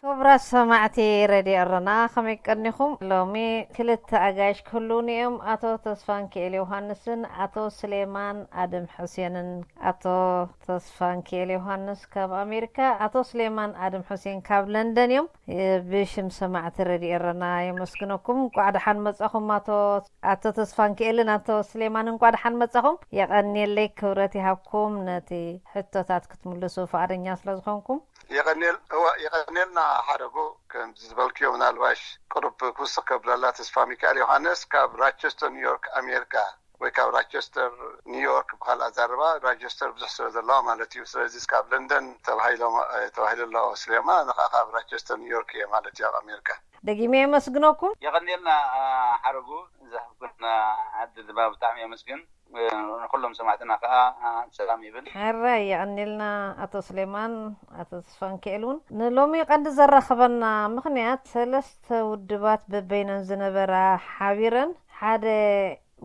ክቡራት ሰማዕቲ ሬድዮ ኤረና፣ ከመይ ቀኒኹም? ሎሚ ክልተ ኣጋይሽ ክህልዉኒ እዮም። ኣቶ ተስፋንኪኤል ዮሃንስን ኣቶ ስሌማን ኣድም ሑሴንን። ኣቶ ተስፋንኪኤል ዮሃንስ ካብ ኣሜሪካ፣ ኣቶ ስሌማን ኣድም ሑሴን ካብ ለንደን እዮም። ብሽም ሰማዕቲ ሬድዮ ኤረና የመስግነኩም። እንቋዕ ደሓን መጻኹም ኣቶ፣ ኣቶ ተስፋንኪኤልን ኣቶ ስሌማን፣ እንቋዕ ደሓን መጻኹም። የቐንየለይ፣ ክብረት ይሃብኩም ነቲ ሕቶታት ክትምልሱ ፍቓደኛ ስለ ዝኾንኩም። የቐንየል-፣ እዋ፣ የቐንየልና ሓረጉ። ከምዚ ዝበልክዮ፣ ምናልባሽ ቅሩብ ክውስኽ ከብለላ፣ ተስፋ ሚካኤል ዮሃንስ ካብ ራቸስተር ኒውዮርክ ኣሜሪካ፣ ወይ ካብ ራቸስተር ኒውዮርክ፣ ብኻልእ ኣዛርባ ራቸስተር ብዙሕ ስለ ዘለዋ ማለት እዩ። ስለዚ ካብ ለንደን ተባሂሎ፣ ተባሂሉ ኣሎ ስሌማ፣ ንኻ ካብ ራቸስተር ኒውዮርክ እየ ማለት እዩ ኣብ ኣሜሪካ። ደጊመ የመስግነኩም። የቐንየልና ሓረጉ፣ ዝሃብኩና ዕድል ድማ ብጣዕሚ የመስግን። ንኩሎም ሰማዕትና ከዓ ሰላም ይብል። ሕራይ የቐንየልና ኣቶ ስሌማን፣ ኣቶ ተስፋንኪኤል እውን። ንሎሚ ቀንዲ ዘራኸበና ምኽንያት፣ ሰለስተ ውድባት በበይነን ዝነበራ ሓቢረን ሓደ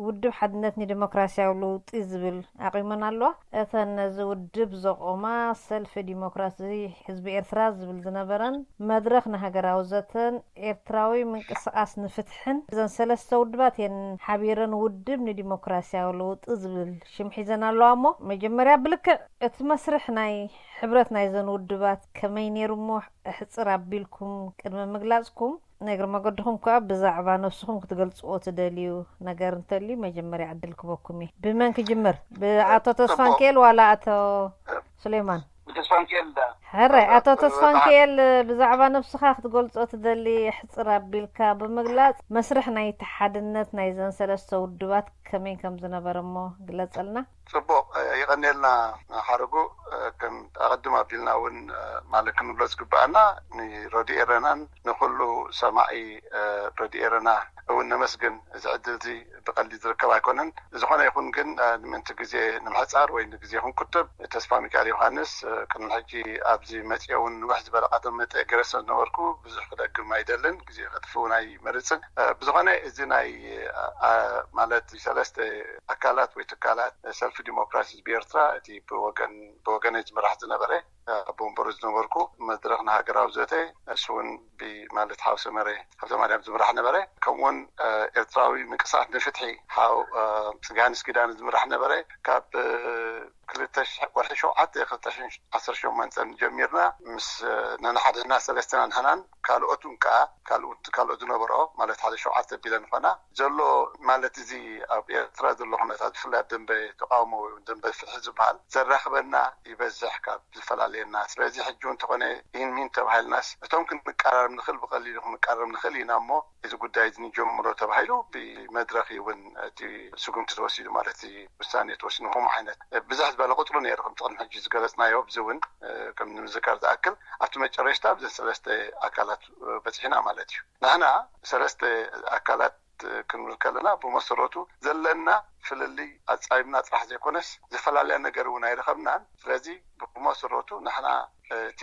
ውድብ ሓድነት ንዲሞክራሲያዊ ለውጢ ዝብል ኣቑመን ኣለዋ። እተን ነዚ ውድብ ዘቖማ፣ ሰልፊ ዲሞክራሲ ህዝቢ ኤርትራ ዝብል ዝነበረን፣ መድረኽ ንሃገራዊ ዘተን ኤርትራዊ ምንቅስቓስ ንፍትሕን፣ እዘን ሰለስተ ውድባት እየን ሓቢረን ውድብ ንዲሞክራሲያዊ ለውጢ ዝብል ሽም ሒዘን ኣለዋ። እሞ መጀመርያ ብልክዕ እቲ መስርሕ ናይ ሕብረት ናይዘን ውድባት ከመይ ነይሩ እሞ ኣሕጽር ኣቢልኩም ቅድሚ ምግላጽኩም፣ ንእግሪ መገድኹም ከኣ ብዛዕባ ነብስኹም ክትገልጽዎ ትደልዩ ነገር እንተልዩ መጀመርያ ዕድል ክበኩም እየ። ብመን ክጅምር? ብኣቶ ተስፋንኪኤል ዋላ ኣቶ ሱሌማን? ብተስፋንኪኤል ዳ? ሕራይ፣ ኣቶ ተስፋንኪኤል፣ ብዛዕባ ነብስኻ ክትገልጾ ትደሊ ኣሕጽር ኣቢልካ ብምግላጽ፣ መስርሕ ናይቲ ሓድነት ናይዘን ሰለስተ ውድባት ከመይ ከም ዝነበረ እሞ ግለጸልና። ጽቡቕ፣ የቐንየልና ሓረጉ። ከም ኣቐድም ኣቢልና እውን ማለት ክንብሎ ዝግብኣና፣ ንረድዮ ኤረናን ንኹሉ ሰማዒ ረድዮ ኤረና እውን ነመስግን። እዚ ዕድል እዚ ብቐሊል ዝርከብ ኣይኮነን። ዝኾነ ይኹን ግን፣ እ፣ ንምእንቲ ግዜ ንምሕጻር ወይ ንግዜ ክንቁጥብ፣ ተስፋ ሚካኤል ዮሃንስ፣ እ፣ ቅድሚ ሕጂ ኣብዚ መጺኦ እውን ንውሕ ዝበለ ቃለ መጠይቕ ገይረ ስለ ዝነበርኩ፣ ብዙሕ ክደግም ኣይደልን፣ ግዜ ከጥፍእ እውን ኣይመርጽን። እ፣ ብዝኾነ፣ እዚ ናይ፣ እ፣ ኣ-፣ ማለት ሰለስተ ኣካላት ወይ ትካላት፣ እ፣ ሰልፊ ዲሞክራሲ ህዝቢ ኤርትራ፣ እቲ ብወገን፣ ብወገነይ ዝምራሕ ዝነበረ፣ ኣቦ ወንበሩ ዝነበርኩ፣ መድረኽ ንሃገራዊ ዘተ፣ እሱ እውን ብማለት ሓው ሰመረ ሃብተማርያም ዝምራሕ ነበረ። ከምኡውን፣ እ፣ ኤርትራዊ ምንቅስቃስ ንፍትሒ ሓው፣ እ፣ ጽግሃንስ ኪዳነ ዝምራሕ ነበረ። ካብ፣ እ፣ ክልተ ሺሕ፣ ወርሒ ሸውዓተ ክልተ ሺሕ ዓሰርተ ሸሞንተ ጀሚርና፣ ምስ፣ እ፣ ነንሓድሕድና ሰለስተና ንሕናን ካልኦት እውን ከኣ፣ ካልኦት፣ ካልኦት ዝነበሮ፣ ማለት ሓደ ሸውዓተ ኣቢለን ኾና፣ ዘሎ፣ ማለት እዚ ኣብ ኤርትራ ዘሎ ኩነታት፣ ብፍላይ ኣብ ደንበ ተቃውሞ ወይ ደንበ ፍትሒ ዝበሃል፣ ዘራኽበና ይበዝሕ ካብ ዝፈላለየና። ስለዚ ሕጂ እውን እንተኾነ ኢን ሚን ተባሂልናስ፣ እቶም ክንቀራረብ ንኽእል ብቐሊሉ ክንቀራረብ ንኽእል ኢና እሞ፣ እዚ ጉዳይ እዚ ንጀምሮ ተባሂሉ ብመድረኽ እውን እቲ ስጉምቲ ተወሲዱ፣ ማለት እቲ ውሳኔ ተወሲዱ። ከምኡ ዓይነት ብዝሕ ዝበለ ቁጽሪ ነይሩ፣ ከምቲ ቅድሚ ሕጂ ዝገለጽናዮ። ኣብዚ እውን፣ እ፣ ከም ንምዝካር ዝኣክል፣ ኣብቲ መጨረሽታ ኣብዘን ሰለስተ ኣካላት፣ እ፣ በጺሕና ማለት እዩ። ንሕና ሰለስተ ኣካላት ክንብል ከለና፣ ብመሰረቱ ዘለና ፍልልይ ኣጻቢብና ጥራሕ ዘይኮነስ፣ ዝፈላለያ ነገር እውን ኣይረኸብናን። ስለዚ ብመሰረቱ ንሕና እቲ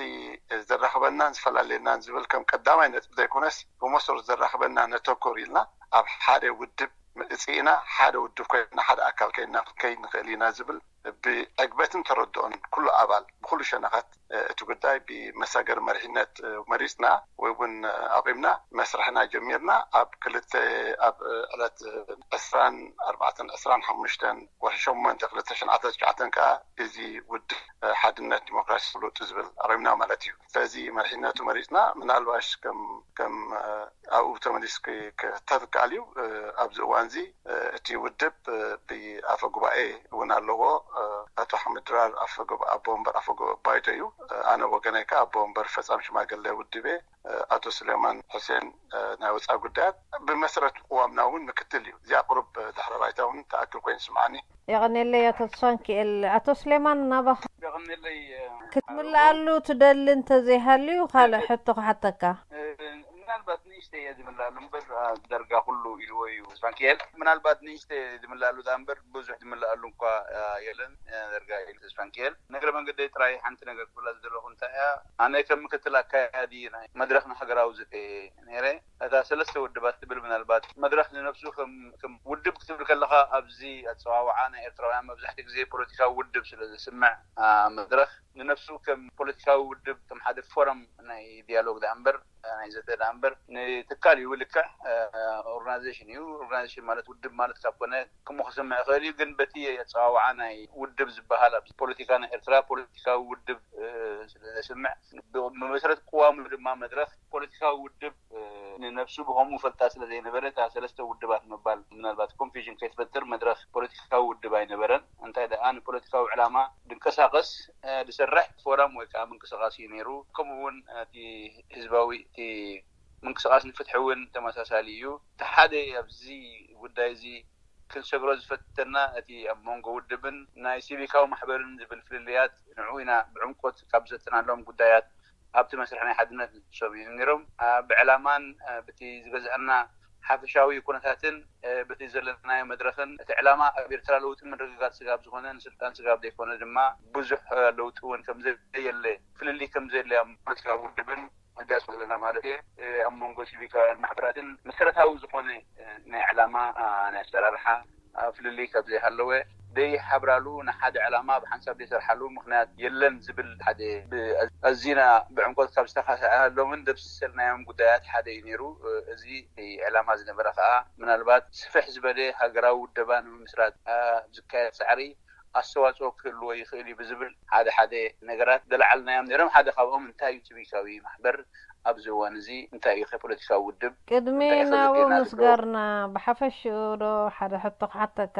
ዘራኽበናን ዝፈላለየናን ዝብል ከም ቀዳማይ ነጥቢ ዘይኮነስ፣ ብመሰረቱ ዘራኽበና ነተኩር ኢልና ኣብ ሓደ ውድብ ምእጺእና፣ ሓደ ውድብ ኮይና፣ ሓደ ኣካል ኮይና ክንከይድ ንኽእል ኢና ዝብል ብዕግበትን ተረድኦን ኩሉ ኣባል ብኩሉ ሸነኻት፣ እ፣ እቲ ጉዳይ ብመሳገሪ መሪሕነት፣ እ፣ መሪጽና ወይ እውን፣ እ፣ ኣቒምና መስርሕና ጀሚርና። ኣብ ክልተ፣ ኣብ፣ እ፣ ዕለት፣ እ፣ ዕስራን ኣርባዕተን ዕስራን ሓሙሽተን ወርሒ ሸሞንተ ክልተ ሽሕን ዓሰርተ ትሽዓተን ከኣ እዚ ውድብ፣ እ፣ ሓድነት ዲሞክራሲ ለውጢ ዝብል ኣቒምና ማለት እዩ። ስለዚ መሪሕነቱ መሪጽና፣ ምናልባሽ ከም፣ ከም፣ እ፣ ኣብኡ ተመሊስኪ ክሕተት ይከኣል እዩ። እ፣ ኣብዚ እዋን እዚ፣ እ፣ እቲ ውድብ፣ እ፣ ብኣፈ ጉባኤ እውን ኣለዎ። እ፣ ኣቶ ሓመድ ድራር ኣፈ ጉባ-፣ ኣቦ ወንበር ኣፈ ጉባኤ ባይቶ እዩ። እ፣ ኣነ ወገነይ ከኣ ኣቦ ወንበር ፈጻሚ ሽማግለ ውድብ እየ። እ፣ ኣቶ ስሌማን ሑሴን፣ እ፣ ናይ ወጻኢ ጉዳያት። ብመሰረት ቅዋምና እውን ምክትል እዩ። እዚኣ ቁሩብ ድሕረ ባይታ እውን ተኣክል ኮይኑ ይስምዓኒ። የቐንየለይ ኣቶ ተስፋንኪኤል። ኣቶ ስሌማን ናባኻ። የቐንየለይ፣ እ፣ ክትምልኣሉ ትደሊ እንተዘይሃልዩ ካልእ ሕቶ ክሓተካ። እ፣ ምናልባት ንእሽተይ እየ ዝምልኣሉ እምበር፣ አ፣ ደርጋ ኩሉ ኢልዎ እዩ ተስፋንኪኤል። ምናልባት ንእሽተይ ዝምልኣሉ እዛ እምበር ብዙሕ ዝምልኣሉ እንኳ፣ አ፣ የለን፣ አ፣ ደርጋ ኢሉ ተስፋንኪኤል። ንእግረ መንገደይ ጥራይ ሓንቲ ነገር ክብላ ዝደለኹ እንታይ እያ፣ ኣነ ከም ምክትል ኣካያዲ ናይ መድረኽ ንሃገራዊ ዘተ እየ ነይረ። እታ ሰለስተ ውድባት ትብል ምናልባት መድረኽ ንነብሱ ከም፣ ከም ውድብ ክትብል ከለኻ ኣብዚ ኣጸዋውዓ ናይ ኤርትራውያን መብዛሕትኡ ግዜ ፖለቲካዊ ውድብ ስለ ዝስምዕ፣ አ፣ መድረኽ ንነብሱ ከም ፖለቲካዊ ውድብ ከም ሓደ ፎረም ናይ ዲያሎግ ደኣ እምበር፣ ናይ ዘተ ደኣ እምበር ንትካል እዩ ልክዕ፣ ኦርጋናይዜሽን እዩ። ኦርጋናይዜሽን ማለት ውድብ ማለት ካብ ኮነ ከምኡ ክስምዕ ይኽእል እዩ። ግን በቲ ኣጸዋውዓ ናይ ውድብ ዝበሃል ኣብ ፖለቲካ ናይ ኤርትራ ፖለቲካዊ ውድብ፣ እ፣ ስለ ዘስምዕ ብ-፣ ብመሰረት ቅዋሙ ድማ መድረኽ ፖለቲካዊ ውድብ፣ እ፣ ንነብሱ ብኸምኡ ፈልጣ ስለ ዘይነበረ እታ ሰለስተ ውድባት ምባል ምናልባት ኮንፊዥን ከይትፈጥር መድረኽ ፖለቲካዊ ውድብ ኣይነበረን። እንታይ ደኣ ንፖለቲካዊ ዕላማ ድንቀሳቐስ፣ እ፣ ድሰርሕ ፎረም ወይ ከዓ ምንቅስቓስ እዩ ነይሩ። ከምኡ እውን እቲ ህዝባዊ፣ እቲ ምንቅስቓስ ንፍትሒ እውን ተመሳሳሊ እዩ። እቲ ሓደ ኣብዚ ጉዳይ እዚ ክንሰግሮ ዝፈተና እቲ ኣብ መንጎ ውድብን ናይ ሲቪካዊ ማሕበርን ዝብል ፍልልያት ንዕኡ ኢና ብዕምቆት ካብ ዘተናሎም ጉዳያት ኣብቲ መስርሕ ናይ ሓድነት ንሶም እዮም ነይሮም። አ፣ ብዕላማን፣ አ፣ በቲ ዝገዝአና ሓፈሻዊ ኩነታትን፣ እ፣ በቲ ዘለናዮ መድረኽን እቲ ዕላማ ኣብ ኤርትራ ለውጢ ምርግጋጽ ስጋብ ዝኾነ ንስልጣን ስጋብ ዘይኮነ ድማ ብዙሕ፣ እ፣ ለውጢ እውን ከም ዘየለ ፍልልይ ከም ዘየለ ኣብ ፖለቲካዊ ውድብን ንዳስ ዘለና ማለት እየ። እ፣ ኣብ መንጎ ሲቪካውያን ማሕበራትን መሰረታዊ ዝኾነ፣ እ፣ ናይ ዕላማ፣ አ፣ ናይ ኣሰራርሓ፣ አ፣ ፍልልይ ካብ ዘይሃለወ ደይሓብራሉ ንሓደ ዕላማ ብሓንሳብ ዘይሰርሓሉ ምኽንያት የለን ዝብል ሓደ ብ-፣ ኣዚና ብዕምቆት ካብ ዝተኻሰዐሎምን ደብስሰልናዮም ጉዳያት ሓደ እዩ ነይሩ። እ፣ እዚ ዕላማ ዝነበረ ከዓ ምናልባት ስፍሕ ዝበለ ሃገራዊ ውደባ ንምምስራት፣ አ፣ ዝካየድ ጻዕሪ ኣስተዋጽኦ ክህልዎ ይኽእል እዩ ብዝብል ሓደ ሓደ ነገራት ዘልዓልናዮም ነይሮም። ሓደ ካብኦም እንታይ እዩ ሲቪካዊ ማሕበር ኣብዚ እዋን እዚ እንታይ እዩ ከ ፖለቲካዊ ውድብ ቅድሚ እንታይ እዩ ከ ናብኡ ዘድልየና ዝብሎ? ምስጋርና ብሓፈሽኡ ዶ ሓደ ሕቶ ክሓተካ?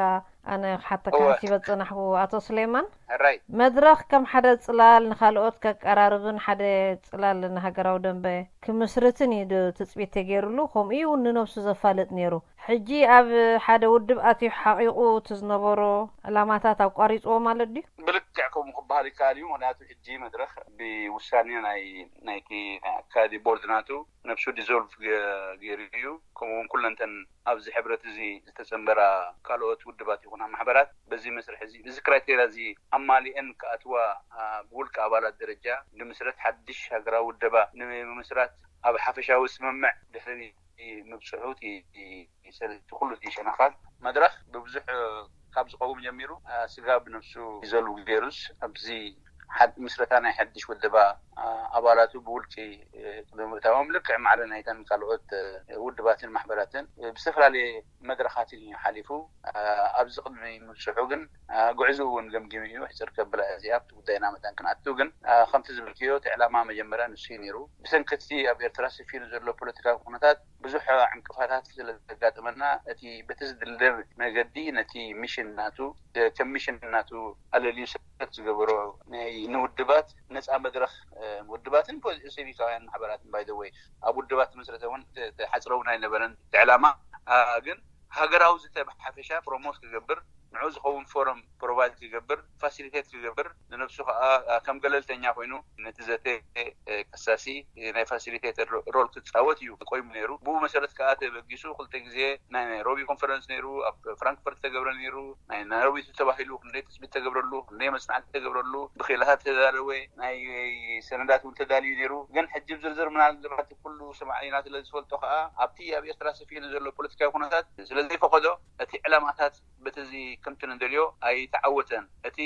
ኣነ ክሓተካ እወ። ሓሲበ ዝጸናሕኩ ኣቶ ስሌማን። ሕራይ። መድረኽ ከም ሓደ ጽላል ንኻልኦት ከቀራርብን ሓደ ጽላል ንሃገራዊ ደንበ ክምስርትን እዩ ዶ ትጽቢት ተገይሩሉ? ከምኡ እዩ እውን ንነብሱ ዘፋልጥ ነይሩ። ሕጂ ኣብ ሓደ ውድብ ኣትዩ ሓቒቑ እቲ ዝነበሮ ዕላማታት ኣቋሪጽዎ ማለት ድዩ? ብልክዕ ከምኡ ክበሃል ይከኣል እዩ። ምኽንያቱ ሕጂ መድረኽ ብውሳኔ ናይ፣ ናይቲ ናይ ኣካያዲ ቦርድ ናቱ ነብሱ ዲዞልቭ ገ-፣ ገይሩ እዩ። ከምኡ እውን ኩለንተን ኣብዚ ሕብረት እዚ ዝተጸንበራ ካልኦት ውድባት ይኹና ማሕበራት በዚ መስርሕ እዚ፣ እዚ ክራይቴርያ እዚ ኣማሊኤን ክኣትዋ፣ አ፣ ብውልቂ ኣባላት ደረጃ ንምስረት ሓድሽ ሃገራዊ ውደባ ንምምስራት ኣብ ሓፈሻዊ ስምምዕ ድሕሪ ምብጽሑ እቲ፣ እቲ፣ እቲ ሰለስተ ኩሉ እቲ ሸነኻት መድረኽ ብብዙሕ፣ እ፣ ካብ ዝቐውም ጀሚሩ፣ እ፣ ስጋብ ነብሱ ይዘሉ ገይሩስ ኣብዚ ሓድ-፣ ምስረታ ናይ ሓድሽ ውደባ፣ እ፣ ኣባላቱ ብውልቂ፣ እ፣ ብምእታዎም ልክዕ ማዕረ ናይተን ካልኦት፣ እ፣ ውድባትን ማሕበራትን፣ እ፣ ብዝተፈላለየ መድረኻትን እዩ ሓሊፉ። እ፣ ኣብዚ ቅድሚ ምብጽሑ ግን፣ እ፣ ጉዕዞ እውን ገምጊሙ እዩ። ሕጽር ከብላ እዚኣ ኣብቲ ጉዳይና መጠን ክንኣቱ ግን፣ እ፣ ከምቲ ዝበልክዮ እቲ ዕላማ መጀመርያ ንሱ እዩ ነይሩ። ብሰንኪ እቲ ኣብ ኤርትራ ሰፊኑ ዘሎ ፖለቲካዊ ኩነታት ብዙሕ ዕንቅፋታት ስለ ዘጋጠመና፣ እቲ በቲ ዝድለ መገዲ ነቲ ሚሽን ናቱ፣ ከም ሚሽን ናቱ ኣለልዩ ሰት ዝገበሮ ናይ ንውድባት ነጻ መድረኽ፣ እ፣ ውድባትን ፖ-፣ ሲቪካውያን ማሕበራትን፣ ባይ ዘ ወይ፣ ኣብ ውድባት ተመስረተ እውን ተ-፣ ተሓጽረ እውን ኣይነበረን እቲ ዕላማ። አ፣ ግን ሃገራዊ ዝተ ብሓፈሻ ፕሮሞት ክገብር፣ ንዑ ዝኸውን ፎረም ፕሮቫይድ ክገብር፣ ፋሲሊቴት ክገብር፣ ንነብሱ ከዓ፣ አ፣ ከም ገለልተኛ ኮይኑ ነቲ ዘተ፣ እ፣ ከሳሲ፣ እ፣ ናይ ፋሲሊቴተር ሮ-፣ ሮል ክጻወት እዩ ቆይሙ ነይሩ። ብኡ መሰረት ከዓ ተበጊሱ ክልተ ግዜ ናይ ናይሮቢ ኮንፈረንስ ነይሩ፣ ኣብ ፍራንክፈርት ተገብረ ነይሩ። ናይ ናይሮቢ ተባሂሉ ክንደይ ትጽቢት ተገብረሉ፣ ክንደይ መጽናዕቲ ተገብረሉ፣ ብክኢላታት ተዳለወ፣ ናይ ሰነዳት እውን ተዳልዩ ነይሩ። ግን ሕጂ ብዝርዝር ምናልባት ኩሉ ሰማዒና ስለ ዝፈልጦ ከዓ ኣብቲ ኣብ ኤርትራ ሰፊኑ ዘሎ ፖለቲካዊ ኩነታት ስለ ዘይፈቐዶ እቲ ዕላማታት በቲ እዚ ከምቲ ንደልዮ ኣይተዓወተን። እቲ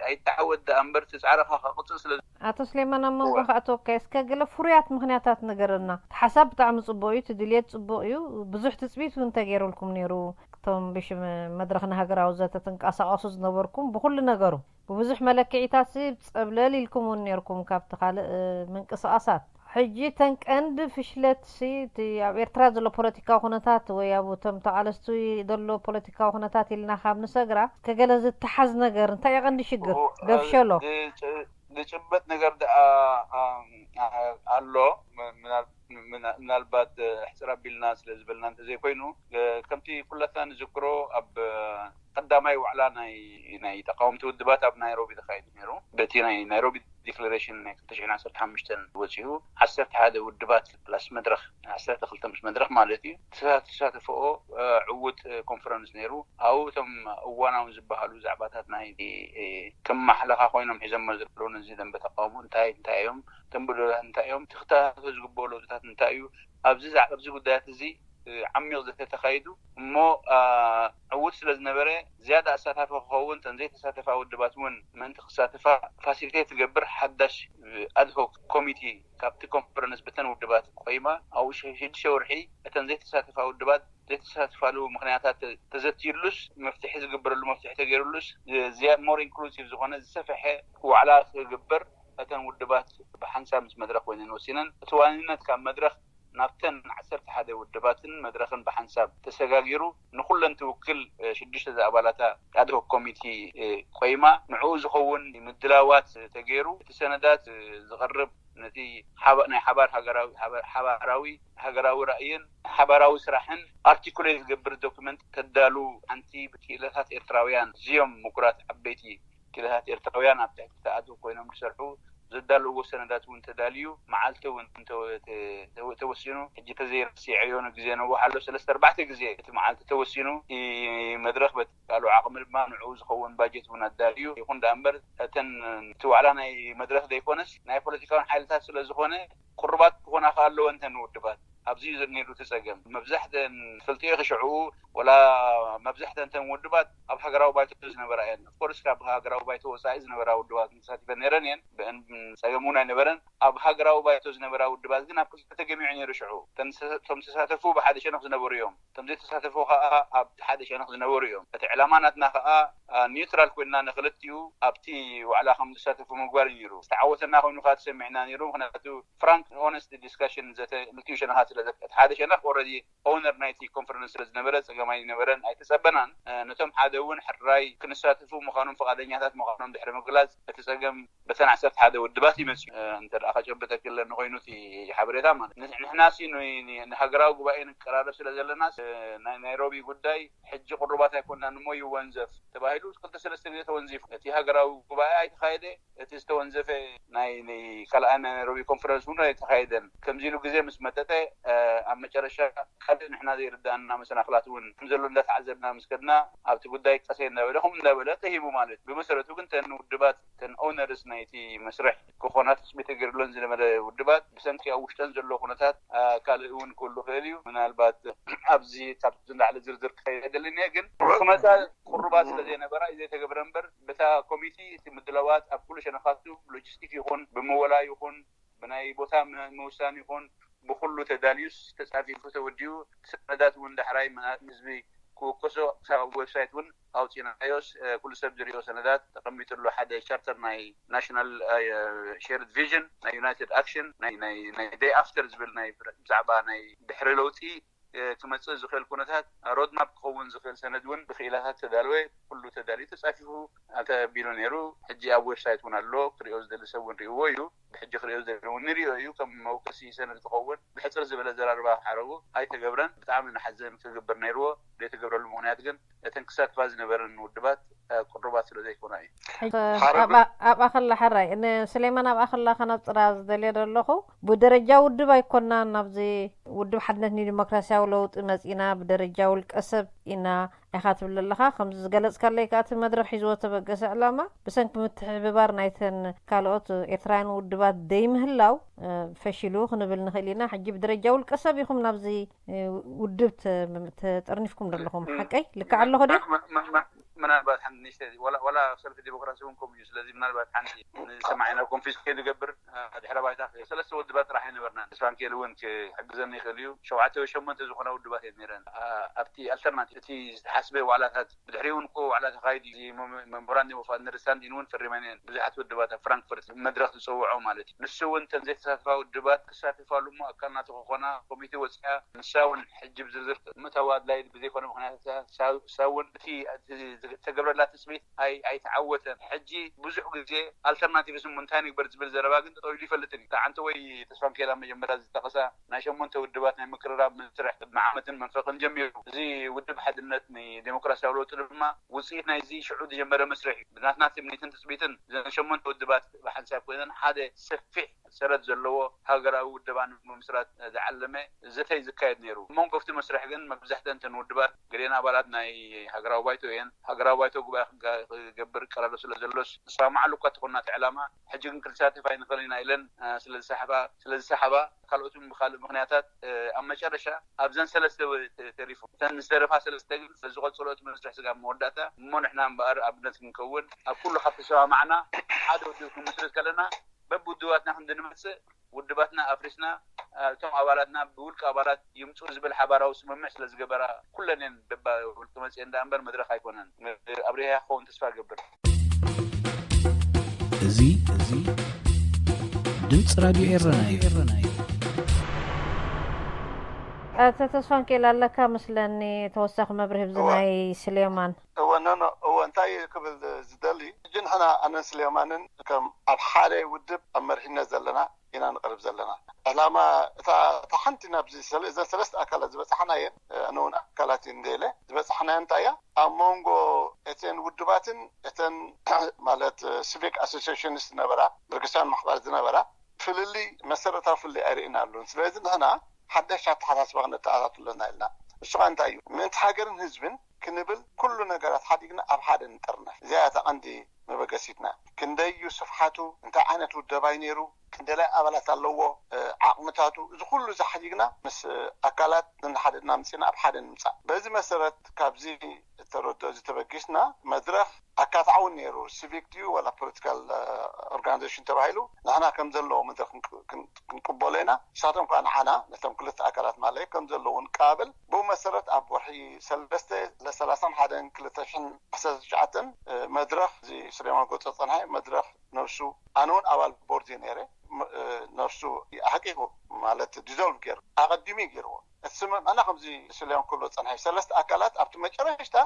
ኣይተዓወት ደኣ እምበር፣ እቲ ጻዕርኻ ከቕጽል ስለ ኣቶ ስሌማን፣ ኣብ መንጎ እወ። ከኣትወካ፣ እስከ ገለ ፍሩያት ምኽንያታት ንገረና። እቲ ሓሳብ ብጣዕሚ ጽቡቕ እዩ፣ እቲ ድልየት ጽቡቕ እዩ፣ ብዙሕ ትጽቢት እውን ተገይሩልኩም ነይሩ። እቶም ብሽም መድረኽ ንሃገራዊ ዘተ ትንቀሳቐሱ ዝነበርኩም ብኹሉ ነገሩ፣ ብብዙሕ መለክዒታት ሲ ጸብለል ኢልኩም እውን ነይርኩም ካብቲ ካልእ፣ እ፣ ምንቅስቓሳት። ሕጂ እተን ቀንዲ ፍሽለትሲ፣ እቲ ኣብ ኤርትራ ዘሎ ፖለቲካዊ ኩነታት ወይ ኣብ እቶም ተቓለስቲ ዘሎ ፖለቲካዊ ኩነታት ኢልና ካብ ንሰግራ፣ እስከ ገለ ዝተሓዝ ነገር፣ እንታይ እዩ ቀንዲ ሽግር? እሁ፣ ደፍሸሎ። እ፣ ዝጭ-፣ ዝጭበጥ ነገር ደኣ፣ ኣ-፣ ኣ-፣ ኣሎ። ም-፣ ምናል-፣ ምና-፣ ምናልባት፣ እ፣ ኣሕጽር ኣቢልና ስለ ዝበልና እንተዘይኮይኑ፣ እ፣ ከምቲ ኩላትና ንዝክሮ ኣብ፣ እ፣ ቀዳማይ ዋዕላ ናይ፣ ናይ ተቃወምቲ ውድባት ኣብ ናይሮቢ ተኻይዱ ነይሩ። በቲ ናይ ናይሮቢ ዲክለሬሽን ናይ ክልተ ሽሕን ዓሰርተ ሓሙሽተን ወፂኡ፣ ዓሰርተ ሓደ ውድባት ፕላስ መድረኽ፣ ዓሰርተ ክልተ ምስ መድረኽ ማለት እዩ። ተሳተፈኦ ዕውት ኮንፈረንስ ነይሩ። ኣብኡ እቶም እዋናዊ ዝበሃሉ ዛዕባታት ናይ ክመሓለኻ ኮይኖም ሒዞሞ ዘለዉ ነዚ ደንበ ተቃውሞ እንታይ እንታይ እዮም፣ እቶም ብድሆታት እንታይ እዮም፣ ክተኣታተው ዝግበኦ ለውጥታት እንታይ እዩ፣ ኣብዚ ዛዕባ ኣብዚ ጉዳያት እዚ ዓሚቕ ዘተ ተኻይዱ እሞ ዕዉት ስለ ዝነበረ ዝያዳ ኣሳታፊ ክኸውን፣ እተን ዘይተሳተፋ ውድባት እውን ምእንቲ ክሳተፋ ፋሲሊቴት ትገብር ሓዳሽ ኣድሆክ ኮሚቴ ካብቲ ኮንፈረንስ ብተን ውድባት ቆይማ ኣብኡ ሽዱሽተ ወርሒ እተን ዘይተሳተፋ ውድባት ዘይተሳተፋሉ ምክንያታት ተዘትዩሉስ መፍትሒ ዝግበረሉ መፍትሒ ተገይሩሉስ ዝያ ሞር ኢንክሉሲቭ ዝኾነ ዝሰፈሐ ዋዕላ ክግበር እተን ውድባት ብሓንሳብ ምስ መድረኽ ኮይነን ወሲነን። እቲ ዋንነት ካብ መድረኽ ናብተን ዓሰርተ ሓደ ውድባትን መድረኽን ብሓንሳብ ተሰጋጊሩ ንኹለን ትውክል ሽዱሽተ ዝኣባላታ ኣድሆክ ኮሚቲ ቆይማ ንዕኡ ዝኸውን ምድላዋት ተገይሩ እቲ ሰነዳት ዝቐርብ ነቲ ናይ ሓባር ሓባራዊ ሃገራዊ ራእይን ሓባራዊ ስራሕን ኣርቲኩሌት ዝገብር ዶክመንት ተዳሉ ሓንቲ ብክኢላታት ኤርትራውያን እዚኦም ምኩራት ዓበይቲ ክኢላታት ኤርትራውያን ኣብ ትሕቲ ተኣድብ ኮይኖም ዝሰርሑ ዘዳለውዎ ሰነዳት እውን ተዳልዩ መዓልቲ እውን ተወሲኑ ሕጂ ተዘይረሲዐዮ ንግዜ ነውሕ ኣሎ ሰለስተ ኣርባዕተ ግዜ እቲ መዓልቲ ተወሲኑ መድረኽ በቲ ካልኦ ዓቕሚ ድማ ንዕኡ ዝኸውን ባጀት እውን ኣዳልዩ ይኹን ደኣ እምበር እተን እቲ ዋዕላ ናይ መድረኽ ዘይኮነስ ናይ ፖለቲካውን ሓይልታት ስለ ዝኾነ ቅሩባት ክኾና ከ ኣለወን እተን ውድባት ኣብዚ እዩ ነይሩ እቲ ፀገም መብዛሕተን ትፈልጥዮ ክሽዕኡ ወላ መብዛሕተን እተን ውድባት ኣብ ሃገራዊ ባይቶ ዝነበራ እየን ኦፍኮርስ ካብ ሃገራዊ ባይቶ ወፃኢ ዝነበራ ውድባት ተሳቲፈን ነይረን እየን ብእን ፀገም እውን ኣይነበረን ኣብ ሃገራዊ ባይቶ ዝነበራ ውድባት ግን ኣብ ክልተ ተገሚዑ ነይሩ ሽዑ እቶም ተሳተፉ ብሓደ ሸነኽ ዝነበሩ እዮም እቶም ዘይተሳተፉ ከዓ ኣብቲ ሓደ ሸነኽ ዝነበሩ እዮም እቲ ዕላማ ናትና ከዓ ኒውትራል ኮይንና ንክልቲኡ ኣብቲ ዋዕላ ከም ዝሳተፉ ምግባር እዩ ነይሩ ዝተዓወተና ኮይኑ ከዓ ተሰሚዕና ነይሩ ምክንያቱ ፍራንክ ኦነስት ዲስካሽን ዘተ ክልቲኡ ሸነኻት ስለ እቲ ሓደ ሸነኽ ኦረዲ ኦነር ናይቲ ኮንፈረንስ ስለ ዝነበረ ፀገም ኣይነበረን ኣይተፀበናን ነቶም ሓደ እውን ሕራይ ክንሳተፉ ምዃኖም ፍቓደኛታት ምዃኖም ድሕሪ ምግላፅ እቲ ፀገም በተን ዓሰርተ ሓደ ውድባት ይመፅኡ እንተ ከጨብጠኪ ኣለኒ ኮይኑ እቲ ሓበሬታ ማለት ንሕና ሲ ንሃገራዊ ጉባኤ ንቀራረብ ስለ ዘለና ናይ ናይሮቢ ጉዳይ ሕጂ ቅሩባት ኣይኮንናን እሞ ይወንዘፍ ተባሂሉ ክልተ ሰለስተ ግዜ ተወንዚፉ እቲ ሃገራዊ ጉባኤ ኣይተኻየደ እቲ ዝተወንዘፈ ናይ ካልኣይ ናይ ናይሮቢ ኮንፈረንስ እውን ኣይተኻየደን ከምዚ ኢሉ ግዜ ምስ መጠጠ ኣብ መጨረሻ ካልእ ንሕና ዘይርዳእና መሰናክላት እውን ከም ዘሎ እንዳተዓዘብና ምስ ከድና ኣብቲ ጉዳይ ቀሰይ እንዳበለ ከምኡ እንዳበለ ተሂቡ ማለት ብመሰረቱ ግን ተን ውድባት ተን ኦነርስ ናይቲ መስርሕ ክኾና ትፅቢት ተገይሩለን ዝነበረ ውድባት ብሰንኪ ኣብ ውሽጠን ዘሎ ኩነታት ካልእ እውን ክህሉ ክእል እዩ ምናልባት ኣብዚ ካብዚ ንላዕሊ ዝርዝር ክኸይድ ኣይደልን እየ ግን ክመፃ ቅሩባት ስለ ዘይነበራ እዩ ዘይተገብረ እምበር በታ ኮሚቲ እቲ ምድላዋት ኣብ ኩሉ ሸነኻቱ ብሎጂስቲክ ይኹን ብምወላ ይኹን ብናይ ቦታ ምውሳን ይኹን ብኩሉ ተዳልዩስ ተፃፊፉ ተወዲኡ ሰነዳት እውን ዳሕራይ ህዝቢ ክወከሶ ክሳብ ዌብሳይት እውን ኣውፂናዮስ ኩሉ ሰብ ዝሪኦ ሰነዳት ተቐሚጡ ኣሎ ሓደ ቻርተር ናይ ናሽናል ሼርድ ቪዥን ናይ ዩናይትድ ኣክሽን ናይ ደይ ኣፍተር ዝብል ናይ ብዛዕባ ናይ ድሕሪ ለውጢ ክመፅእ ዝኽእል ኩነታት ሮድማፕ ክኸውን ዝኽእል ሰነድ እውን ብክኢላታት ተዳለወ ኩሉ ተዳልዩ ተፃፊፉ ተቢሉ ነይሩ ሕጂ ኣብ ዌብሳይት እውን ኣሎ ክሪኦ ዝደሊ ሰብ እውን ሪእዎ እዩ ብሕጂ ክሪኦ ዝደሊ እውን ንሪኦ እዩ ከም መወከሲ ሰነድ ክኸውን ብሕፅር ዝበለ ዘራርባ ሓረጉ ኣይተገብረን ብጣዕሚ ንሓዘን ክግበር ነይርዎ ዘይተገብረሉ ምክንያት ግን እተን ክሳተፋ ዝነበረን ውድባት ቅሩባት ስለ ዘይኮና እዩ። ኣብኣ ከላ ሕራይ ንስሌማን ኣብኣ ከላ ከነብፅራ ዝደልየ ዘለኹ ብደረጃ ውድብ ኣይኮናን ናብዚ ውድብ ሓድነት ንዲሞክራሲያዊ ለውጢ መፂና ብደረጃ ውልቀ ሰብ ኢና ኢኻ ትብል ኣለኻ። ከምዚ ዝገለፅካለይ ከኣ እቲ መድረኽ ሒዝዎ ተበገሰ ዕላማ ብሰንኪ ምትሕብባር ናይተን ካልኦት ኤርትራውያን ውድባት ደይምህላው ፈሺሉ ክንብል ንኽእል ኢና። ሕጂ ብደረጃ ውልቀ ሰብ ኢኹም ናብዚ ውድብ ተጠርኒፍኩም ዘለኹም ሓቀይ ልክዕ ኣለኹ ድዩ? ምናልባት ሓንቲ ንእሽተይ ዋላ ሰልፊ ዲሞክራሲ እውን ከምኡ እዩ ስለዚ ምናልባት ሓንቲ ንሰማዒና ኮንፊዝ ከይንገብር ድሕረ ባይታ ሰለስተ ውድባት ጥራሕ ኣይነበርናን ስፋንኬል እውን ክሕግዘኒ ይኽእል እዩ ሸውዓተ ወይ ሸሞንተ ዝኾና ውድባት እየን ነይረን ኣብቲ ኣልተርናቲቭ እቲ ዝተሓስበ ዋዕላታት ብድሕሪኡ እውን እኮ ዋዕላ ተኻይዱ እዩ ሜሞራንደም ኦፍ ኣንደርስታንዲን እውን ፈሪመን እየን ብዙሓት ውድባት ኣብ ፍራንክፈርት መድረኽ ዝፀውዖ ማለት እዩ ንሱ እውን እተን ዘይተሳተፋ ውድባት ክሳተፋሉ እሞ ኣካል ናቱ ክኾና ኮሚቴ ወፂኣ ንሳ እውን ሕጂ ብዝርዝር ምእታው ኣድላይ ብዘይኮነ ምክንያት ንሳ እውን እቲ ዝተገብረላ ትፅቢት ኣይተዓወተን። ሕጂ ብዙሕ ግዜ ኣልተርናቲቭስ እሞ እንታይ ንግበር ዝብል ዘረባ ግን ጠጠው ኢሉ ይፈልጥን እዩ። ተዓንተ ወይ ተስፋንኬላ መጀመርያ ዝጠቐሳ ናይ ሸሞንተ ውድባት ናይ ምቅርራብ መስርሕ ቅድሚ ዓመትን መንፈቅን ጀሚሩ። እዚ ውድብ ሓድነት ንዴሞክራሲያዊ ለውጢ ድማ ውፅኢት ናይዚ ሽዑ ዝጀመረ መስርሕ እዩ። ብናትና ትምኒትን ትፅቢትን እዘን ሸሞንተ ውድባት ብሓንሳብ ኮይነን ሓደ ሰፊሕ ሰረት ዘለዎ ሃገራዊ ውደባ ንምምስራት ዝዓለመ ዘተ እዩ ዝካየድ ነይሩ። ኣብ መንጎ ኣብቲ መስርሕ ግን መብዛሕተን እተን ውድባት ገሊአን ኣባላት ናይ ሃገራዊ ባይቶ እየን። ሃገራዊ ባይቶ ጉባኤ ክገብር ይቀራረብ ስለ ዘሎስ ዝሰማማዓሉ እኳ ተኾና እቲ ዕላማ ሕጂ ግን ክንሳተፍ ኣይንኽእልን ኢና ኢለን ስለ ዝሰሓባ ካልኦትን ብካልእ ምኽንያታት ኣብ መጨረሻ ኣብዘን ሰለስተ ተሪፉ እተን ዝተረፋ ሰለስተ ግን ስለ ዝቐፅሎ እቲ መስርሕ ስጋብ መወዳእታ እሞ ንሕና እምበኣር ኣብነት ክንከውን ኣብ ኩሉ ካብ ተሰማማዕና ሓደ ውድብ ክንምስርት ከለና በብውድባትና ክንዲ ንመፅእ ውድባትና ኣፍሪስና እቶም ኣባላትና ብውልቂ ኣባላት ይምፁ ዝብል ሓባራዊ ስምምዕ ስለ ዝገበራ ኩለን እየን በባ ውልቂ መፅኤ እንዳ እምበር መድረክ ኣይኮነን። ኣብሪሃ ክኸውን ተስፋ እገብር። እዚ እዚ ድምፂ ራድዮ ኤረና እዩ። ኣቶ ተስፋንኬል ኣለካ መስለኒ ተወሳኺ መብርሂ ብዚ ናይ ስሌማን። እወ ኖኖ እወ እንታይ ክብል ዝደሊ ሕጂ ንሕና ኣነን ስሌማንን ከም ኣብ ሓደ ውድብ ኣብ መሪሕነት ዘለና ኢና ንቀርብ ዘለና። ዕላማ እታ እታ ሓንቲ ናብዚ ሰለ- እዘን ሰለስተ ኣካላት ዝበፃሕናየን ኣነ እውን ኣካላት እዩ እንደለ ዝበፃሕናየን እንታይ እያ ኣብ መንጎ እተን ውድባትን እተን ማለት ሲቪክ ኣሶሲሽንስ ዝነበራ ብርግስያን ማሕበር ዝነበራ ፍልልይ መሰረታዊ ፍልልይ ኣይርእናሉን። ስለዚ ንሕና ሓደሽ ኣተሓሳስባ ክነተኣታቱ ኣለና ኢልና። እሱ ኸ እንታይ እዩ? ምእንቲ ሃገርን ህዝብን ክንብል ኩሉ ነገራት ሓዲግና ኣብ ሓደ ንጥርነፍ። እዚኣ እያ እታ ቀንዲ መበገሲትና። ክንደይ እዩ ስፍሓቱ? እንታይ ዓይነት ውደባይ ነይሩ? ክንደላይ ኣባላት ኣለዎ? ዓቕምታቱ? እዚ ኩሉ እዚ ሓዲግና ምስ ኣካላት ነንሓድና ኣምጺእና ኣብ ሓደ ንምጻእ። በዚ መሰረት ካብዚ ተረድኦ እዚ ተበጊስና መድረኽ ኣካታዕ እውን ነይሩ። ሲቪክ ድዩ ዋላ ፖለቲካል ኦርጋናይዜሽን ተባሂሉ ንሕና ከም ዘለዎ መድረኽ ክንቅበሎ ኢና። ንሳቶም ከዓ ንዓና ነቶም ክልተ ኣካላት ማለት ከም ዘለዎ ንቀባበል። ብኡ መሰረት ኣብ ወርሒ ሰለስተ ለሰላሳን ሓደን ክልተ ሽሕን ዓሰርተ ትሽዓተን መድረኽ እዚ ስሌማን ጎጾ ፀንሐ መድረኽ ነብሱ ኣነ እውን ኣባል ቦርድ እየ ነይረ። ነብሱ ኣሕቂቁ ማለት ዲዞልቭ ገይሩ ኣቐዲሙ እዩ ገይርዎ። እቲ ስምምዕና ከምዚ ስሌማን ክብሎ ፀንሐ ሰለስተ ኣካላት ኣብቲ መጨረሽታ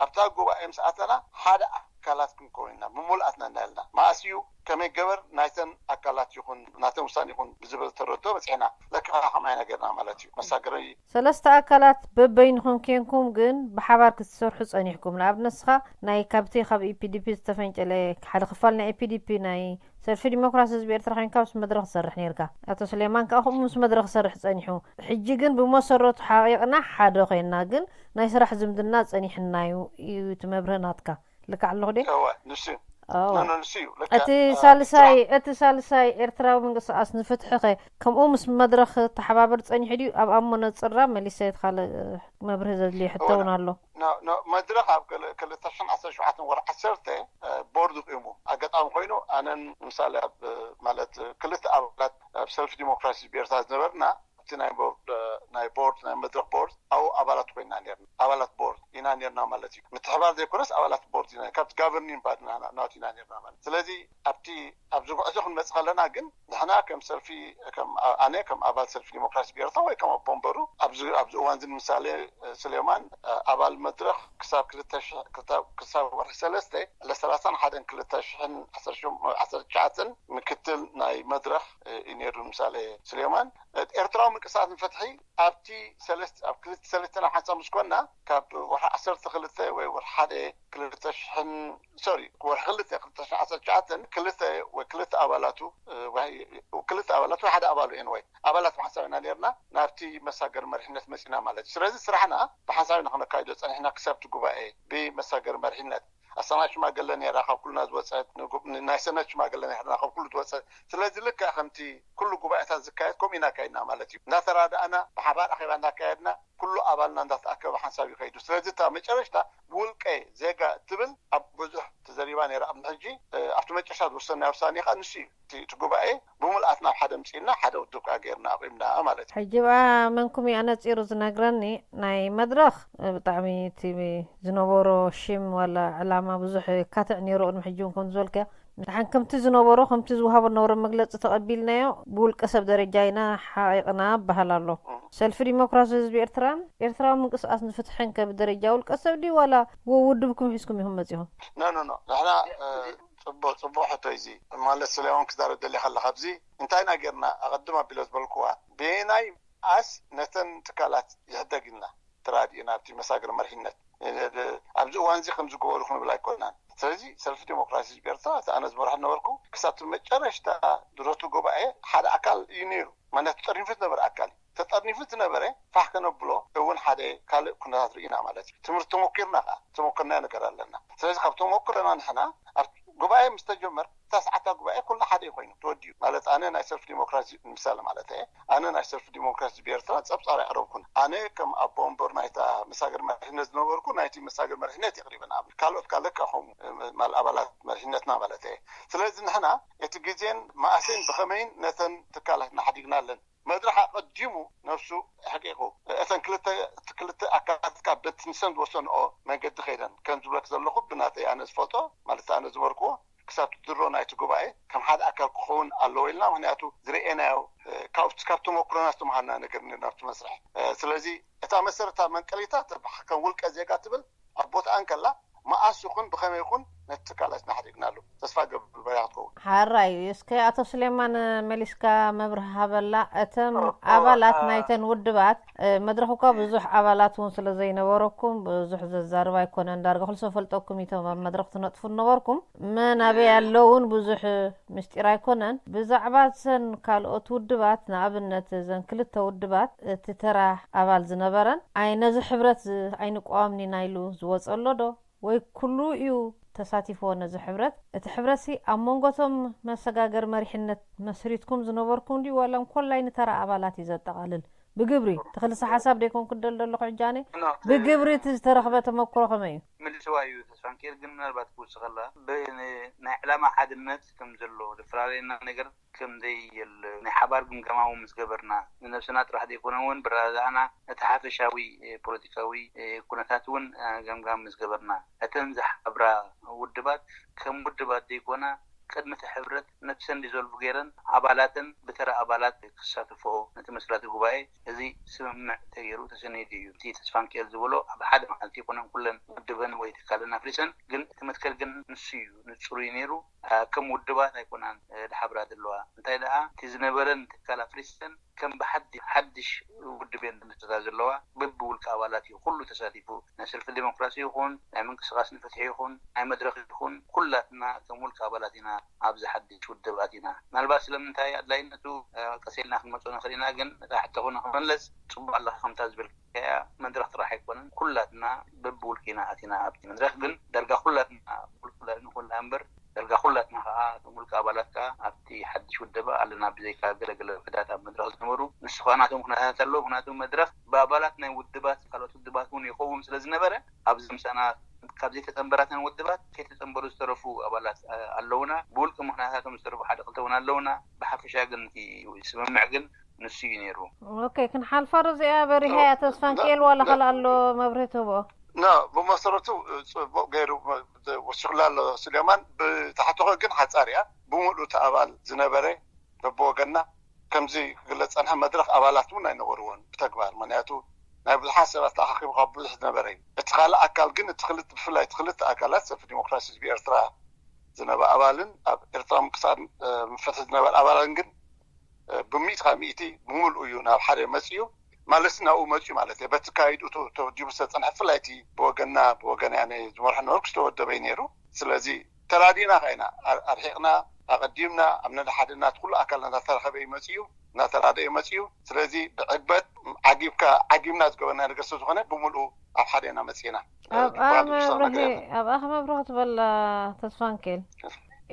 ኣብታ ጉባኤ ምስ ኣተና ሓደ ኣካላት ክንከውን ኢና ብሙሉኣትና እንዳልና መኣስ እዩ ከመይ ገበር ናይተን ኣካላት ይኹን ናተን ውሳኔ ይኹን ብዝብል ተረድኦ በፂሕና። ለካ ከምኣ ኢና ገርና ማለት እዩ። መሳገሪ ሰለስተ ኣካላት በበይንኹም ኬንኩም ግን ብሓባር ክትሰርሑ ጸኒሕኩም። ንኣብነት ንስኻ ናይ ካብቲ ካብ ኢፒዲፒ ዝተፈንጨለ ሓደ ክፋል ናይ ኢፒዲፒ ናይ ሰልፊ ዲሞክራሲ ህዝቢ ኤርትራ ኮይንካ ምስ መድረኽ ትሰርሕ ነርካ። ኣቶ ስሌማን ከኣ ከምኡ ምስ መድረኽ ክሰርሕ ጸኒሑ። ሕጂ ግን ብመሰረቱ ሓቒቕና ሓደ ኮይንና ግን ናይ ስራሕ ዝምድና ጸኒሕና እዩ እዩ እቲ መብርህ ናትካ። ልክዕ ኣለኹ ድየ? እወ ንሱ እዩ። እወ። ኖ፣ ኖ፣ ንሱ እዩ። ልክዕ። እቲ እ፣ ሳልሳይ እቲ ሳልሳይ ኤርትራዊ ምንቅስቃስ ንፍትሒ ከ ከምኡ ምስ መድረኽ ተሓባበር ጸኒሑ ድዩ? ኣብ ኣሞ ነጽራ መሊሰ እቲ ካልእ መብርሂ ዘድልዮ ሕቶ እውን ኣሎ። ኖ፣ ኖ፣ መድረኽ ኣብ ክል- ክልተ ሽሕን ዓሰርተ ሸውዓተን ወርሒ ዓሰርተ እ፣ ቦርድ ቂሙ ኣጋጣሚ ኮይኑ ኣነን ምሳሌ ኣብ ማለት ክልተ ኣባላት ኣብ ሰልፊ ዲሞክራሲ ብኤርትራ ዝነበርና ኣብቲ ናይ ቦርድ ናይ ቦርድ ናይ መድረኽ ቦርድ ኣብኡ ኣባላት ኮይና ነርና ኣባላት ቦርድ ኢና ነርና ማለት እዩ። ምትሕባር ዘይኮነስ ኣባላት ቦርድ ኢና ካብቲ ጋቨርኒንግ ባዲ ናቱ ኢና ነርና ማለት ስለዚ ኣብቲ ኣብዚ ጉዕዞ ክንመፅእ ከለና ግን ንሕና ከም ሰልፊ ኣነ ከም ኣባል ሰልፊ ዲሞክራሲ ብኤርትራ ወይ ከም ኣቦ ወንበሩ ኣብዚ እዋን እዚ ንምሳሌ ስሌማን ኣባል መድረኽ ክሳብ ክሳብ ወርሒ ሰለስተ ለሰላሳን ሓደን ክልተ ሽሕን ዓሰርተ ትሽዓተን ምክትል ናይ መድረኽ እዩ ነይሩ። ንምሳሌ ስሌማን ኤርትራዊ ምንቅስቃስ ንፍትሒ ኣብቲ ሰለስተ ኣብ ክልተ ሰለስተ ናብ ሓንሳብ ምስ ኮና ካብ ወርሒ ዓሰርተ ክልተ ወይ ወርሒ ሓደ ክልተ ሽሕን ሶሪ ወርሒ ክልተ ክልተ ሽሕን ዓሰርተ ትሽዓተን ክልተ ወይ ክልተ ኣባላቱ ክልተ ኣባላት ወይ ሓደ ኣባሉ ኤንወይ ኣባላት ብሓንሳብ ኢና ነርና ናብቲ መሳገሪ መሪሕነት መፂና ማለት እዩ። ስለዚ ስራሕና ብሓንሳብ ኢና ክነካይዶ ፀኒሕና ክሳብቲ ጉባኤ ብመሳገሪ መሪሕነት ኣሰናይ ሽማገለ ነራ ካብ ኩልና ዝወፀት ናይ ሰነት ሽማገለ ነርና ካብ ኩሉ ዝወፀት ስለዚ ልክዕ ከምቲ ኩሉ ጉባኤታት ዝካየድ ከምኡ ኢና ካይድና ማለት እዩ። እንዳተራዳእና ብሓባር ኣኼባ እንዳካየድና ኩሉ ኣባልና እንዳተኣከበ ሓንሳብ ይኸይዱ። ስለዚ እታ መጨረሽታ ብውልቀ ዜጋ እትብል ኣብ ብዙሕ ተዘሪባ ነራ ኣብ ሕጂ ኣብቲ መጨረሽታ ዝወሰናዮ ውሳኔ ከዓ ንሱ እዩ። እቲ ጉባኤ ብሙልኣትና ኣብ ሓደ ምፅእና ሓደ ውድብ ከዓ ገይርና ኣቂምና ማለት እዩ። ሕጂ ብኣ መንኩም እዩ ኣነፂሩ ዝነግረኒ ናይ መድረኽ ብጣዕሚ እቲ ዝነበሮ ሽም ዋላ ዕላማ ብዙሕ ካትዕ ነይሩ ቅድሚ ሕጂ እውን ከም ዝበልካዮ ንሓን ከምቲ ዝነበሮ፣ ከምቲ ዝወሃቦ ዝነበረ መግለፂ ተቐቢልናዮ፣ ብውልቀ ሰብ ደረጃ ኢና ሓቂቕና በሃል ኣሎ። ሰልፊ ዲሞክራሲ ህዝቢ ኤርትራን ኤርትራዊ ምንቅስቃስ ንፍትሕን ከ ብደረጃ ውልቀ ሰብ ድዩ ዋላ ውድብኩም ሒዝኩም ኢኹም መፂኹም? ኖ ኖ ኖ ንሕና ጽቡቅ ጽቡቅ ሕቶ እዚ ማለት ስለውን ክዛረብ ደሊ ከለካ ኣብዚ እንታይ ኢና ጌርና ኣቀድም ኣቢሎ ዝበልክዋ ብናይ ኣስ ነተን ትካላት ይሕደግ ኢልና ተራዲእና ኣብቲ መሳግር መርሒነት ኣብዚ እዋን እዚ ከም ዝገበሩ ክንብል ኣይኮናን። ስለዚ ሰልፊ ዲሞክራሲ ህዝቢ ኤርትራ እቲ ኣነ ዝመርሖ ነበርኩ ክሳብ መጨረሽታ ድሮቱ ጉባኤ ሓደ ኣካል እዩ ነይሩ ማለት ተጠርኒፉ ዝነበረ ኣካል እዩ። ተጠርኒፉ ዝነበረ ፋሕ ከነብሎ እውን ሓደ ካልእ ኩነታት ርኢና ማለት እዩ። ትምህርቲ ተሞኪርና ከዓ ተሞክርናዮ ነገር ኣለና። ስለዚ ካብ ተሞክሮና ንሕና ኣብ ጉባኤ ምስ ተጀመር እታ ሰዓታ ጉባኤ ኩሉ ሓደ ኮይኑ ተወዲኡ ማለት ኣነ ናይ ሰልፊ ዲሞክራሲ ምሳሌ ማለት እየ። ኣነ ናይ ሰልፊ ዲሞክራሲ ብኤርትራ ጸብጻብ ኣይቀረብኩን። ኣነ ከም ኣቦ ወንበር ናይታ መሳገር መሪሕነት ዝነበርኩ ናይቲ መሳገር መሪሕነት የቅሪበን ኣብ ካልኦት ካልእ ከምኡ ማል ኣባላት መሪሕነትና ማለት እየ። ስለዚ ንሕና እቲ ግዜን መኣሰይን ብኸመይን ነተን ትካላት ናሕዲግና ኣለን። መድረኽ ኣቐዲሙ ነብሱ ኣሕቂቑ እተን ክልተ ክልተ ኣካላት ካብ በትንሰን ዝወሰንኦ መንገዲ ከይደን ከም ዝብለክ ዘለኹ ብናተይ ኣነ ዝፈልጦ ማለት ኣነ ዝበርክዎ ክሳብ ድሮ ናይቲ ጉባኤ ከም ሓደ ኣካል ክኸውን ኣለዎ ኢልና ምክንያቱ ዝረኤናዮ ካብቲ ካብ ተመክሮና ዝተምሃርና ነገር ናብቲ መስርሕ ስለዚ እታ መሰረታዊ መንቀሊታ ከም ውልቀ ዜጋ ትብል ኣብ ቦትኣ እንከላ መኣስ ይኹን ብኸመይ ይኹን ነቲ ትካላት ናሕዲግናሉ ተስፋ ገብር በያ ክትከውን። ሓራይ እዩ። እስከ ኣቶ ስሌማን መሊስካ መብርሂ ሃበላ። እቶም ኣባላት ናይተን ውድባት መድረኽ እኳ ብዙሕ ኣባላት እውን ስለ ዘይነበረኩም ብዙሕ ዘዛርብ ኣይኮነን። ዳርጋ ኩሉ ሰብ ፈልጠኩም እዩ እቶም ኣብ መድረኽ ትነጥፉ ዝነበርኩም መን ኣበይ ኣለውን ብዙሕ ምስጢር ኣይኮነን። ብዛዕባ እተን ካልኦት ውድባት ንኣብነት እዘን ክልተ ውድባት እቲ ተራ ኣባል ዝነበረን ኣይ ነዚ ሕብረት ኣይንቋወምን ኢና ኢሉ ዝወፀ ኣሎ ዶ? ወይ ኩሉ እዩ ተሳቲፍዎ ነዚ ሕብረት? እቲ ሕብረትሲ ኣብ መንጎ እቶም መሰጋገሪ መሪሕነት መስሪትኩም ዝነበርኩም ድዩ ዋላ እንኮላይ ንተራ ኣባላት እዩ ዘጠቓልል? ብግብሪ እቲ ክልሰ ሓሳብ ደይኮንኩ ደል ዘለኹ ሕጂ ኣነ ብግብሪ እቲ ዝተረኽበ ተመክሮ ከመይ እዩ? ምልስዋ እዩ ተስፋንኪኤል ግን ምናልባት ክውስኸላ ናይ ዕላማ ሓድነት ከም ዘሎ ዝፈላለየና ነገር ከም ዘይየለ ናይ ሓባር ግምገማ እውን ምስ ገበርና ንነብስና ጥራሕ ዘይኮነ እውን ብረዳዳእና እቲ ሓፈሻዊ ፖለቲካዊ ኩነታት እውን ገምጋም ምስ ገበርና እተን ዝሓብራ ውድባት ከም ውድባት ዘይኮና ቅድሚ እቲ ሕብረት ነብሰን ዲዞልቭ ገይረን ኣባላተን ብተራ ኣባላት ክሳተፍኦ ነቲ መስራቲ ጉባኤ እዚ ስምምዕ ተገይሩ ተሰኒዱ እዩ። እቲ ተስፋንኪኤል ዝበሎ ኣብ ሓደ መዓልቲ ኣይኮነን ኩለን ውድበን ወይ ትካለን ኣፍሪሰን፣ ግን እቲ መትከል ግን ንሱ እዩ ንጹር እዩ ነይሩ። ከም ውድባት ኣይኮናን ድሓብራ ዘለዋ እንታይ ደኣ እቲ ዝነበረን ትካል ኣፍሪሰን ከም ብሓዲ ሓድሽ ውድብ እየን ዝምስርታ ዘለዋ በቢ ውልቀ ኣባላት እዩ ኩሉ ተሳቲፉ ናይ ሰልፊ ዴሞክራሲ ይኹን ናይ ምንቅስቃስ ንፍትሒ ይኹን ናይ መድረኽ ይኹን ኩላትና ከም ውልቀ ኣባላት ኢና ኣብዚ ሓድሽ ውድብ ኣቲና ምናልባት ስለምንታይ ኣድላይነቱ ቀስ ኢልና ክንመጾ ንኽእል ኢና ግን እታ ሕቶ ኾነ ክመለስ ጽቡቅ ኣለኻ ከምታ ዝበልካያ መድረኽ ጥራሕ ኣይኮነን ኩላትና በቢ ውልቂ ኢና ኣቲና ኣብቲ መድረኽ ግን ዳርጋ ኩላትና ብውልቂ ንኾንና እምበር ዳርጋ ኩላትና ከዓ እቶም ውልቀ ኣባላት ከዓ ኣብቲ ሓድሽ ውደባ ኣለና ብዘይካ ገለገለ ውሕዳት ኣብ መድረኽ ዝነበሩ ንሱ ከዓ ናቶም ኩነታት ኣለዎ ምክንያቱ መድረኽ ብኣባላት ናይ ውድባት ካልኦት ውድባት እውን ይኸውን ስለ ዝነበረ ኣብዚ ምሳና ካብ ዘይተፀንበራተን ውድባት ከይተፀንበሩ ዝተረፉ ኣባላት ኣለውና ብውልቂ ምክንያታቶም ዝተረፉ ሓደ ክልተ እውን ኣለውና ብሓፈሻ ግን እቲ ስምምዕ ግን ንሱ እዩ ነይሩ። ኦኬ ክንሓልፋ ዶ እዚኣ በሪሃ እያ ተስፋንኪኤል ዋላ ካልእ ኣሎ መብርሂ ትህብኦ? ኖ ብመሰረቱ ፅቡቅ ገይሩ ወሲኹላ ኣሎ ስሌማን ብታሕትኾ ግን ሓፃር እያ ብምሉእ እቲ ኣባል ዝነበረ በብወገንና ከምዚ ክግለፅ ፀንሐ መድረኽ ኣባላት እውን ኣይነበርዎን ብተግባር ምክንያቱ ናይ ብዙሓት ሰባት ተኣኻኺቡ ካብ ብዙሕ ዝነበረ እዩ እቲ ካልእ ኣካል ግን እቲ ክልተ ብፍላይ እቲ ክልተ ኣካላት ሰልፊ ዲሞክራሲ ህዝቢ ኤርትራ ዝነበ ኣባልን ኣብ ኤርትራ ምንቅስቃስ ፍትሒ ዝነበረ ኣባልን ግን ብሚእቲ ካብ ሚእቲ ብምሉእ እዩ ናብ ሓደ መፅኡ ማለት ናብኡ መፅኡ ማለት እዩ በቲ ካይዱ ተወዲቡ ዝተፀንሐ ብፍላይ እቲ ብወገንና ብወገን ያነ ዝመርሖ ነበርኩ ዝተወደበ እዩ ነይሩ ስለዚ ተራዲእና ከይና ኣርሒቕና ኣቐዲምና ኣብ ነደ ሓደ እናት ኩሉ ኣካል እናተረኸበ እዩ መፅኡ እናተራደ እዩ መፅኡ ስለዚ ብዕግበት ዓጊብካ ዓጊብና ዝገበርና ነገር ስለዝኾነ ብምሉኡ ኣብ ሓደ ኢና መፅና ኣብኣ መብርሂ ክትበላ ተስፋንኬል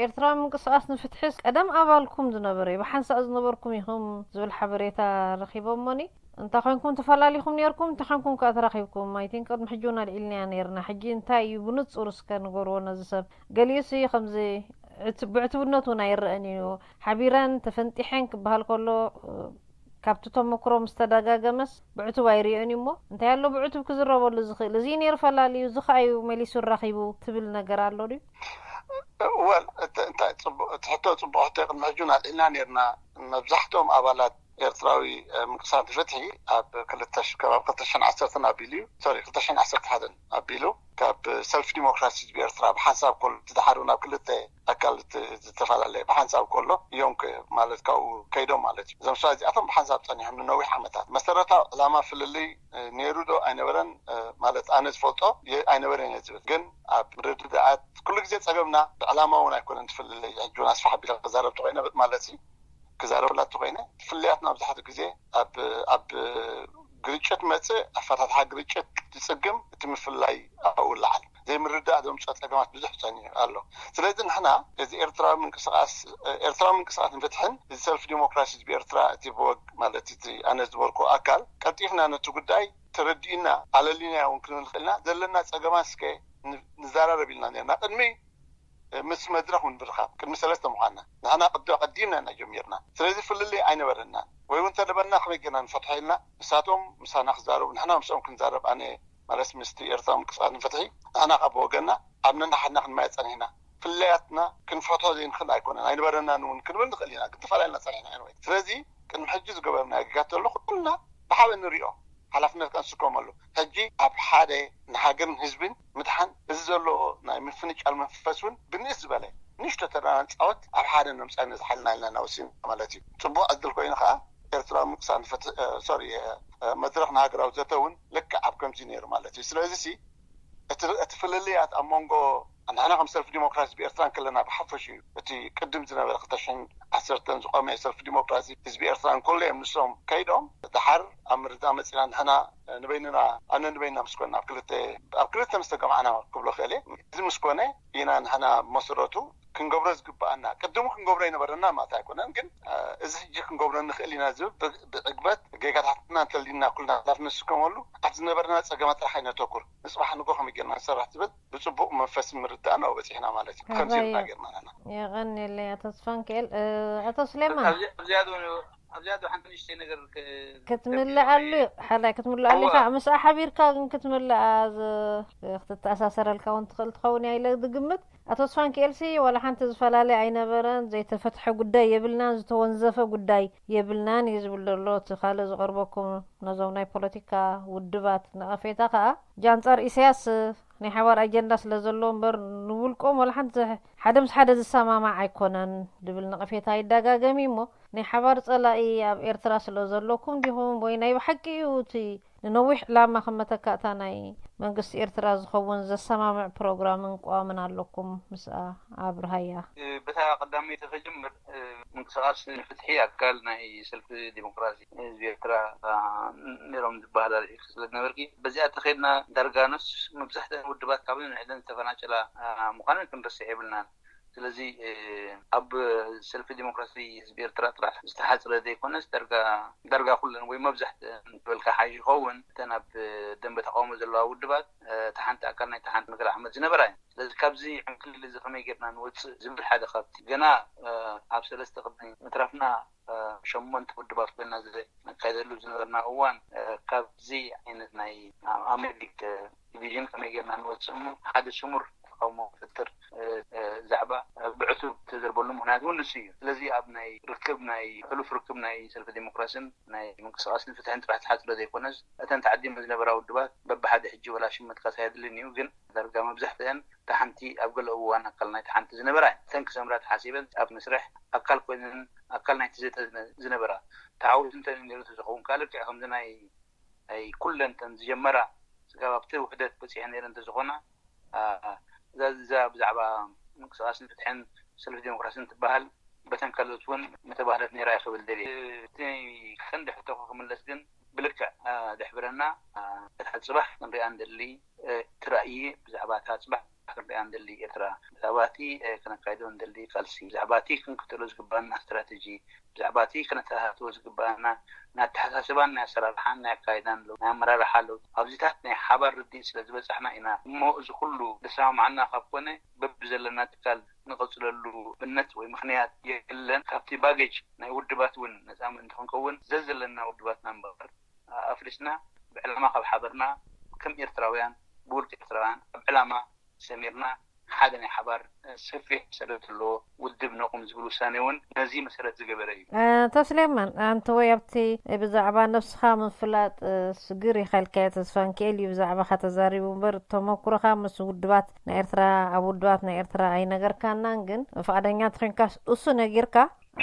ኤርትራዊ ምንቅስቃስ ንፍትሕስ ቀደም ኣባልኩም ዝነበረ እዩ ብሓንሳእ ዝነበርኩም ኢኹም ዝብል ሓበሬታ ረኺቦሞኒ እንተ ኮንኩም ተፈላሊኹም ነርኩም እንተ ኮንኩም ከኣ ተራኺብኩም ኣይቲን ቅድሚ ሕጂ እውን ኣልዒልናያ ነርና ሕጂ እንታይ እዩ ብንጹር እስከ ንገርዎ ነዚ ሰብ ገሊኡሲ ከምዚ ብዕቱብነቱ እውን ኣይረአን እዩ ሓቢረን ተፈንጢሐን ክበሃል ከሎ ካብቲ ተመክሮ ምስ ተደጋገመስ ብዕቱብ ኣይርእዮን እዩ እሞ እንታይ ኣሎ ብዕቱብ ክዝረበሉ ዝኽእል እዚ ነይሩ ፈላልዩ እዚ ከኣ እዩ መሊሱ ኣራኺቡ ትብል ነገር ኣሎ ድዩ? ወል፣ እቲ እንታይ ጽቡቕ፣ እቲ ሕቶ ጽቡቕ ሕቶ እዩ። ቅድሚ ሕጂ እውን ኣልዒልና ነርና። መብዛሕትኦም ኣባላት ኤርትራዊ፣ እ፣ ምንቅስቃስ ፍትሒ ኣብ ክልተ ሽ-፣ ከባቢ ክልተ ሽሕን ዓሰርተን ኣቢሉ እዩ። ሶሪ፣ ክልተ ሽሕን ዓሰርተ ሓደን ኣቢሉ ካብ ሰልፊ ዲሞክራሲ ህዝቢ ኤርትራ ብሓንሳብ ከሎ፣ እቲ ደሓሩ ናብ ክልተ ኣካል እቲ ዝተፈላለየ ብሓንሳብ ከሎ እዮም ከ-፣ ማለት ካብኡ ከይዶም ማለት እዩ። እዞም ሰባት እዚኣቶም ብሓንሳብ ጸኒሖም ንነዊሕ ዓመታት። መሰረታዊ ዕላማ ፍልልይ፣ እ፣ ነይሩ ዶ ኣይነበረን? እ፣ ማለት ኣነ ዝፈልጦ የ-፣ ኣይነበረን እየ ዝብል። ግን ኣብ ምርድዳኣት ኩሉ ግዜ ጸገምና ብዕላማ እውን ኣይኮነን እቲ ፍልልይ። ሕጂ እውን ኣስፋሕ ኣቢለ ክዛረብ ተኾይነ ማለት እዩ። ክዛረበላ እንተኾይነ፣ ፍልልያትና መብዛሕትኡ ግዜ ኣብ፣ ኣብ ግርጭት መጽእ፣ ኣፈታትሓ ግርጭት ዝጽግም፣ እቲ ምፍልላይ ኣብኡ ይለዓል። ዘይምርዳእ ዘምጽኦ ጸገማት ብዙሕ ጸኒሑ ኣሎ። ስለዚ ንሕና እዚ ኤርትራዊ ምንቅስቃስ፣ ኤርትራዊ ምንቅስቃስ ንፍትሕን እዚ ሰልፊ ዲሞክራሲ ህዝቢ ኤርትራ፣ እቲ ብወግ ማለት እቲ ኣነ ዝበልኩ ኣካል፣ ቀልጢፍና ነቲ ጉዳይ ተረዲእና ኣለሊና እውን ክንብል ንኽእል ኢና። ዘለና ጸገማት እስከ ን-፣ ንዘራረብ ኢልና ነርና። ቅድሚ ምስ መድረኽ ምንብርኻብ ቅድሚ ሰለስተ ምዃንና ንሕና ቅዲ-፣ ቀዲምና ኢና ጀሚርና። ስለዚ ፍልልይ ኣይነበረናን። ወይ እውን እንተነበረና ከመይ ጌርና ንፈትሖ ኢልና ንሳቶም ምሳና ክዛረቡ፣ ንሕና ምስኦም ክንዛረብ፣ ኣነ ማለት ምስቲ ኤርትራ ምንቅስቃስ ንፍትሒ፣ ንሕና ካብ ወገንና ኣብ ነንሓድና ክንማየ ጸኒሕና። ፍልልያትና ክንፈትሖ ዘይንኽእል ኣይኮነን፣ ኣይነበረናን እውን ክንብል ንኽእል ኢና። ግን ተፈላለና ጸኒሕና ኢና። ስለዚ ቅድሚ ሕጂ ዝገበርናዮ ጌጋት ዘሎ ኩልና ብሓበ ንሪኦ፣ ሓላፍነት ከንስከመሉ። ሕጂ ኣብ ሓደ ንሃገርን ህዝብን ምድሓን፣ እዚ ዘሎ ናይ ምፍንጫል መንፈስ እውን ብንእስ ዝበለ ንእሽቶ ተራ ንጻወት፣ ኣብ ሓደ ነምጻ ነዝሓልና ኢልና ኢና ወሲንና ማለት እዩ። ጽቡቕ ዕድል ኮይኑ ከኣ ኤርትራዊ ምንቅስቃስ ንፍትሒ፣ እ፣ ሶሪ፣ እ፣ እ፣ መድረኽ ንሃገራዊ ዘተ እውን ልክዕ ኣብ ከምዚ ነይሩ ማለት እዩ። ስለዚ ሲ እቲ፣ እቲ ፍልልያት ኣብ መንጎ ንሕና ከም ሰልፊ ዲሞክራሲ ህዝቢ ኤርትራ እንከለና ብሓፈሽኡ እቲ ቅድም ዝነበረ ክልተ ሽሕን ዓሰርተን ዝቆመ ሰልፊ ዲሞክራሲ ህዝቢ ኤርትራ እንከሎ እዮም ንሶም ከይዶም፣ ደሓር ኣብ ምርድዳእ መጺና ንሕና ንበይንና፣ ኣነ ንበይንና ምስ ኮና ኣብ ክልተ፣ ኣብ ክልተ ምስ ተገምዓና ክብሎ ክእል እየ። እዚ ምስ ኮነ ኢና ንሕና ብመሰረቱ ክንገብሮ ዝግብኣና፣ ቅድሙ ክንገብሮ ይነበረና ማለት ኣይኮነን፣ ግን፣ እ፣ እዚ ሕጂ ክንገብሮ ንኽእል ኢና ዝብል ብ-፣ ብዕግበት ጌጋታትና እንተሊና ኩልና ሓላፍነት ንስከመሉ፣ ኣብቲ ዝነበረና ጸገማት ጥራሕ ኣይነተኩር፣ ንጽባሕ ንግሆ ከመይ ጌርና ንሰርሕ ዝብል ብጽቡቕ መንፈስ ምርዳእ ነው በጺሕና ማለት እዩ። ከምዚ ሕራይ ኢና ጌርና ንሕና። የቐንየለይ ኣቶ ተስፋንክኤል። እ፣ ኣቶ ስሌማን። ኣብዚ፣ ኣብዚ ያዶ፣ ኣብዚ ያዶ ሓንቲ ንእሽተይ ነገር ክ-፣ ክትምልኣሉ፣ ሓላይ ክትምልኣሉ እዋ። ኢኻ። ምስኣ ሓቢርካ ግን ክትምልኣ ዝ-፣ ክትተኣሳሰረልካ እውን ትኽእል ትኸውን እያ ኢለ ዝግምት። ኣቶ ተስፋንክኤልሲ ዋላ ሓንቲ ዝፈላለ ኣይነበረን፣ ዘይተፈትሐ ጉዳይ የብልናን፣ ዝተወንዘፈ ጉዳይ የብልናን እዩ ዝብል ዘሎ። እቲ ካልእ ዝቐርበኩም ነዞም ናይ ፖለቲካ ውድባት ነቐፌታ ከኣ፣ ጃንጻር ኢሳያስ ናይ ሓባር ኣጀንዳ ስለ ዘለዎ እምበር፣ ንውልቆም ዋላ ሓንቲ ሓደ ምስ ሓደ ዝሰማማዕ ኣይኮነን ዝብል ነቐፌታ ይደጋገም እዩ። እሞ ናይ ሓባር ጸላኢ ኣብ ኤርትራ ስለ ዘለኩም ዲኹም፣ ወይ ናይ ብሓቂ እዩ እቲ ንነዊሕ ዕላማ ከም መተካእታ ናይ መንግስቲ ኤርትራ ዝኸውን ዘሰማምዕ ፕሮግራምን ቅዋምን ኣለኩም ምስኣ ኣብርሃያ? እ፣ በታ ቀዳመይቲ ክጅምር፣ እ፣ ምንቅስቃስ ንፍትሒ ኣካል ናይ ሰልፊ ዲሞክራሲ ህዝቢ ኤርትራ፣ እ፣ ነይሮም ዝበሃል ኣልዒልኪ ስለ ዝነበርኪ፣ በዚኣ ተኸድና ዳርጋ ነፍስ መብዛሕትአን ውድባት ካብ ንዕለን ዝተፈናጨላ፣ እ፣ ምዃነን ክንርስዕ የብልናን። ስለዚ፣ እ፣ ኣብ ሰልፊ ዲሞክራሲ ህዝቢ ኤርትራ ጥራሕ ዝተሓጽረ ዘይኮነስ፣ ዳርጋ፣ ዳርጋ ኩለን ወይ መብዛሕትአን ዝበልካ ሓይሽ ይኸውን፣ እተን ኣብ ደንበ ተቃውሞ ዘለዋ ውድባት፣ እ፣ እታ ሓንቲ ኣካል ናይታ ሓንቲ ምክረ ዓመት ዝነበራ እየን። ስለዚ ካብዚ ዕንክሊል እዚ ከመይ ጌርና ንወጽእ ዝብል ሓደ ካብቲ ገና፣ እ፣ ኣብ ሰለስተ ቅድሚ ምትራፍና፣ እ፣ ሸሞንተ ውድባት ኮይና ዘ-፣ ነካይደሉ ዝነበርና እዋን፣ እ፣ ካብዚ ዓይነት ናይ ኣ-፣ ኣሜሪክ ዲቪዥን ከመይ ጌርና ንወጽእ እሞ ሓደ ስሙር ተቃውሞ ክፍጥር፣ እ፣ እ፣ ዛዕባ፣ እ፣ ብዕቱብ ተዘርበሉ ምኽንያት እውን ንሱ እዩ። ስለዚ ኣብ ናይ ርክብ፣ ናይ ሕሉፍ ርክብ ናይ ሰልፊ ዲሞክራስን ናይ ምንቅስቃስን ፍትሕን ጥራሕ ተሓጽረ ዘይኮነስ፣ እተን ተዓዲመ ዝነበራ ውድባት በብሓደ ሕጂ ወላ ሽም ምጥቃስ ኣየድልን እዩ፣ ግን ዳርጋ መብዛሕትአን እታ ሓንቲ ኣብ ገለ እዋን ኣካል ናይታ ሓንቲ ዝነበራ እየን። እተን ክሰምራ ተሓሲበን ኣብ መስርሕ ኣካል ኮይነን ኣካል ናይቲ ዘተ ዝነ-፣ ዝነበራ ተዓወት እንተ ነይሩ ተዝኸውን፣ ካልእ ልክዕ ከምዚ ናይ ናይ ኩለን እተን ዝጀመራ ስጋብ ኣብቲ ውሕደት በጺሐ ነይረ እንተዝኾና፣ ኣ፣ እዛ፣ እዛ ብዛዕባ ምንቅስቃስን ፍትሕን ሰልፊ ዲሞክራስን ትበሃል በተን ካልኦት እውን ምተባህለት ነይራ እየ ክብል ደልየ። እቲ ቀንዲ ሕቶኹ ክምለስ ግን ብልክዕ፣ ኣ፣ ደሕብረና፣ ኣ፣ እታ ጽባሕ ክንሪኣ እንደሊ፣ እ፣ እቲ ራእይ ብዛዕባ እታ ጽባሕ ክንሪኣ እንደሊ ኤርትራ፣ ብዛዕባ እቲ፣ እ፣ ክነካይዶ እንደሊ ቃልሲ፣ ብዛዕባ እቲ ክንክተሎ ዝግባና ስትራተጂ፣ ብዛዕባ እቲ ክነተኣታትዎ ዝግባኣና ናይ ኣተሓሳስባን ናይ ኣሰራርሓን ናይ ኣካይዳን ለውጢ፣ ናይ ኣመራርሓ ለውጢ፣ ኣብዚታት ናይ ሓባር ርድኢት ስለ ዝበጻሕና ኢና። እሞ እዚ ኩሉ ዘሰማምዓና ካብ ኮነ፣ በብዘለና ትካል ንቐጽለሉ ኣብነት ወይ ምኽንያት የለን። ካብቲ ባጌጅ ናይ ውድባት እውን ነጻ ምእንቲ ክንከውን፣ ዘዘለና ውድባትና እምበር ኣፍሪስና፣ ብዕላማ ካብ ሓበርና፣ ከም ኤርትራውያን፣ ብውልቂ ኤርትራውያን ኣብ ዕላማ ሰሚርና፣ ሓደ ናይ ሓባር ሰፊሕ ሰደት ዘለዎ ውድብ ነቑም ዝብል ውሳኔ እውን ነዚ መሰረት ዝገበረ እዩ። ተስሌማን ኣንተ ወይ ኣብቲ ብዛዕባ ነብስኻ ምፍላጥ ስግር ይኸልካዮ ተስፋንክኤል እዩ ብዛዕባኻ ተዛሪቡ እምበር ተመኩሮኻ ምስ ውድባት ናይ ኤርትራ ኣብ ውድባት ናይ ኤርትራ ኣይነገርካናን ግን ፍቓደኛ ተኾንካስ እሱ ነጊርካ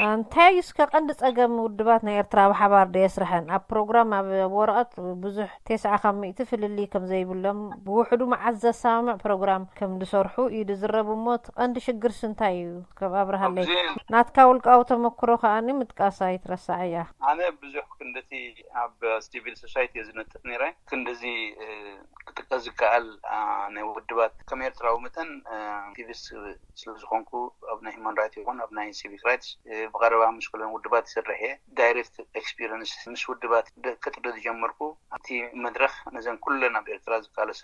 እንታይ እዩ እስከ ቀንዲ ጸገም ውድባት ናይ ኤርትራ ኣብ ሓባር ዶ የስርሐን ኣብ ፕሮግራም ኣብ ወረቐት ብዙሕ ተስዓ ካብ ሚእቲ ፍልልይ ከም ዘይብሎም ብውሕዱ መዓዝ ዘሰማምዕ ፕሮግራም ከም ዝሰርሑ እዩ ዝዝረብ እሞ እቲ ቀንዲ ሽግርስ እንታይ እዩ ከም ኣብርሃለይ ናትካ ውልቃዊ ተመክሮ ከኣኒ ምጥቃስ ኣይትረሳዕ እያ ኣነ ብዙሕ ክንደቲ ኣብ ሲቪል ሶሳይቲ እየ ዝነጥፍ ነይረ ክንድዚ ክጥቀስ ዝከኣል ናይ ውድባት ከም ኤርትራዊ መጠን ኣክቲቪስት ስለዝኾንኩ ኣብ ናይ ሂማን ራይት ይኹን ኣብ ናይ ሲቪክ ራይትስ ብቐረባ ምስ ኩለን ውድባት ይሰርሕ እየ ዳይሬክት ኤክስፒሪንስ ምስ ውድባት ክጥሪ ዝጀመርኩ ኣብቲ መድረኽ ነዘን ኩለን ኣብ ኤርትራ ዝቃለሳ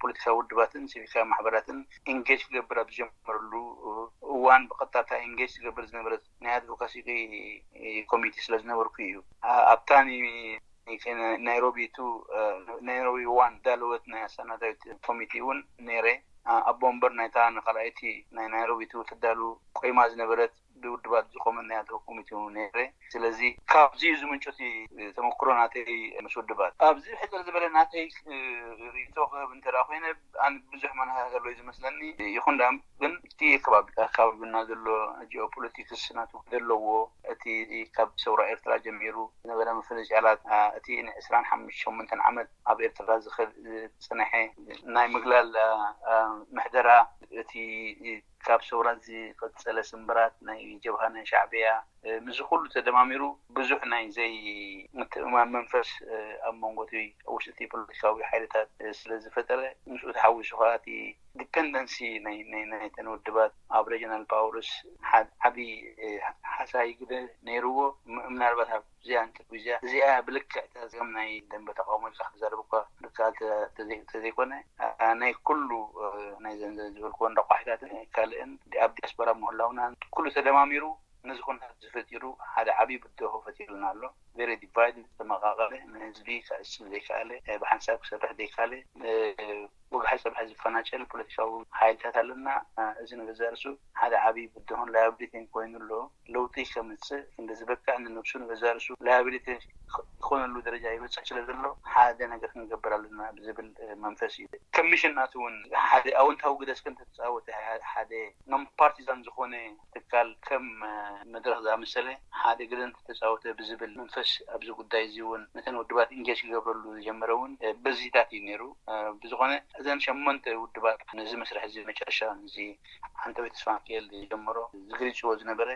ፖለቲካዊ ውድባትን ሲቪካዊ ማሕበራትን ኢንጌጅ ክገብር ኣብ ዝጀመረሉ እዋን ብቐጥታ ኢንጌጅ ዝገብር ዝነበረት ናይ ኣድቮካሲ ኮሚቴ ስለ ዝነበርኩ እዩ ኣብታ ናይሮቢ ቱ ናይሮቢ ዋን ዳለወት ናይ ኣሰናዳዊት ኮሚቴ እውን ነይረ ኣቦ ወንበር ናይታ ንካልኣይቲ ናይ ናይሮቢ ቱ ትዳሉ ቆይማ ዝነበረት ብውድባት ዝቆመ ናይ ኣድሆክ ኮሚቴ እውን ነይረ ስለዚ ካብዚ ዝምንጩ እቲ ተመክሮ ናተይ ምስ ውድባት ኣብዚ ሕፅር ዝበለ ናተይ ርእቶ ክህብ እንተ ኮይነ ኣነ ብዙሕ መነሃ ዘሎ እዩ ዝመስለኒ ይኹን ዳ ግን እቲ ከባቢ ኣካባቢና ዘሎ ጂኦፖለቲክስ ናቱ ዘለዎ እቲ ካብ ሰውራ ኤርትራ ጀሚሩ ዝነበረ ምፍንጫላት እቲ ንዕስራን ሓሙሽተ ሸሞንተን ዓመት ኣብ ኤርትራ ዝኽእል ዝፅንሐ ናይ ምግላል ምሕደራ እቲ ካብ ሰውራ ዝቐፀለ ስምብራት ናይ ጀብሃ ናይ ሻዕብያ ምስዚ ኩሉ ተደማሚሩ ብዙሕ ናይ ዘይምትእማን መንፈስ ኣብ መንጎ እቲ ውሽጢ ፖለቲካዊ ሓይልታት ስለ ዝፈጠረ ምስኡ ተሓዊሱ ከዓ እቲ ዲፐንደንሲ ናይተን ውድባት ኣብ ሬጂናል ፓወርስ ዓብዪ ሓሳይ ግደ ነይርዎ ምናልባት ኣብ እዚኣ ንጥብ እዚኣ እዚኣ ብልክዕ እታ ዚኦም ናይ ደንበ ተቃውሞ ኢልካ ክትዛረብ እኳ ዝከኣል ተዘይኮነ ናይ ኩሉ ናይ ዘንዘን ዝበልክዎ እንዳ ቋሒታትን ካልእን ኣብ ዲያስፖራ ምህላውና ኩሉ ተደማሚሩ ነዚ ኩነታት ዝፈጢሩ ሓደ ዓብዪ ብድሆ ፈጢሩና ኣሎ። ቨሪ ዲቫይድ ዝተመቃቀለ ንህዝቢ ከዕስል ዘይከኣለ ብሓንሳብ ክሰርሕ ዘይከኣለ ወግሓ ሰብሒ ዝፈናጨል ፖለቲካዊ ሓይልታት ኣለና። እዚ ንገዛእ ርእሱ ሓደ ዓብዪ ብድሆን ላያብሊቲን ኮይኑ ኣሎ። ለውጢ ከምፅእ ክንዲ ዝበቅዕ ንነብሱ ንገዛእ ርእሱ ላያብሊቲ ዝኾነሉ ደረጃ ይበፅሕ ስለ ዘሎ ሓደ ነገር ክንገብር ኣለና ብዝብል መንፈስ እዩ። ከም ሚሽን ናቱ እውን ሓደ ኣወንታዊ ግደ እስከ እንተተፃወተ ሓደ ኖን ፓርቲዛን ዝኾነ ትካል ከም መድረኽ ዝኣመሰለ ሓደ ግደ እንተተፃወተ ብዝብል መንፈስ ኣብዚ ጉዳይ እዚ እውን ነተን ውድባት ኢንጌጅ ክገብረሉ ዝጀመረ እውን በዚታት እዩ ነይሩ። ብዝኾነ እዘን ሸሞንተ ውድባት ነዚ መስርሕ እዚ መጨረሻ እዚ ዓንተወይ ተስፋሚካኤል ዝጀመሮ ዝገሊፅዎ ዝነበረ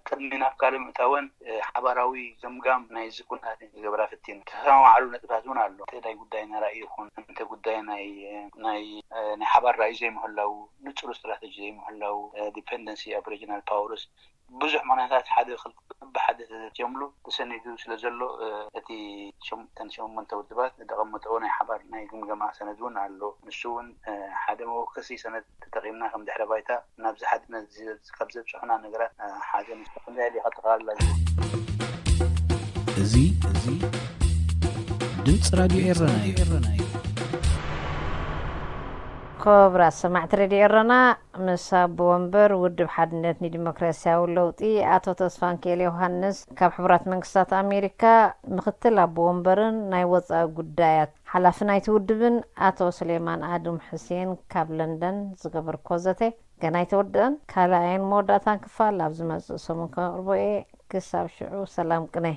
ቅድሚ ናብ ካልእ ምእታወን ሓባራዊ ገምጋም ናይዚ ኩነታት ክገብራ ፈቲኑ ተሰማማዕሉ ነጥብታት እውን ኣሎ። እንተ ናይ ጉዳይ ናይ ራእይ ይኹን እንተ ጉዳይ ናይ ናይ ናይ ሓባር ራእይ ዘይምህላው ንፁር ስትራተጂ ዘይምህላው ዲፐንደንሲ ኣብ ሬጂናል ፓወርስ ብዙሕ ምክንያታት ሓደ ክልተ ብሓደ ተዘትየምሉ ተሰኒዱ ስለ ዘሎ እቲ ተን ሸሞንተ ውድባት ዘቐመጠዎ ናይ ሓባር ናይ ግምገማ ሰነድ እውን ኣሎ። ንሱ እውን ሓደ መወከሲ ሰነድ ተጠቒምና ከም ድሕረ ባይታ ናብዚ ሓድነት ካብ ዘብፅሑና ነገራት ሓደ ንሱ ክንደይ ዲኻ ጠቓልላ ዝብል እዚ እዚ ድምፂ ራድዮ ኤረና እዩ። ክቡራት ሰማዕቲ ሬድዮ ኤረና ምስ ኣቦ ወንበር ውድብ ሓድነት ንዲሞክራሲያዊ ለውጢ ኣቶ ተስፋንክኤል ዮሃንስ ካብ ሕቡራት መንግስታት ኣሜሪካ ምክትል ኣቦ ወንበርን ናይ ወፃኢ ጉዳያት ሓላፊ ናይቲ ውድብን ኣቶ ስሌማን ኣዱም ሕሴን ካብ ለንደን ዝገበርኮ ዘተ ገና ኣይተወድአን። ካልኣይን መወዳእታን ክፋል ኣብ ዝመፅእ ሰሙን ከቕርቦ እየ። ክሳብ ሽዑ ሰላም ቅነ።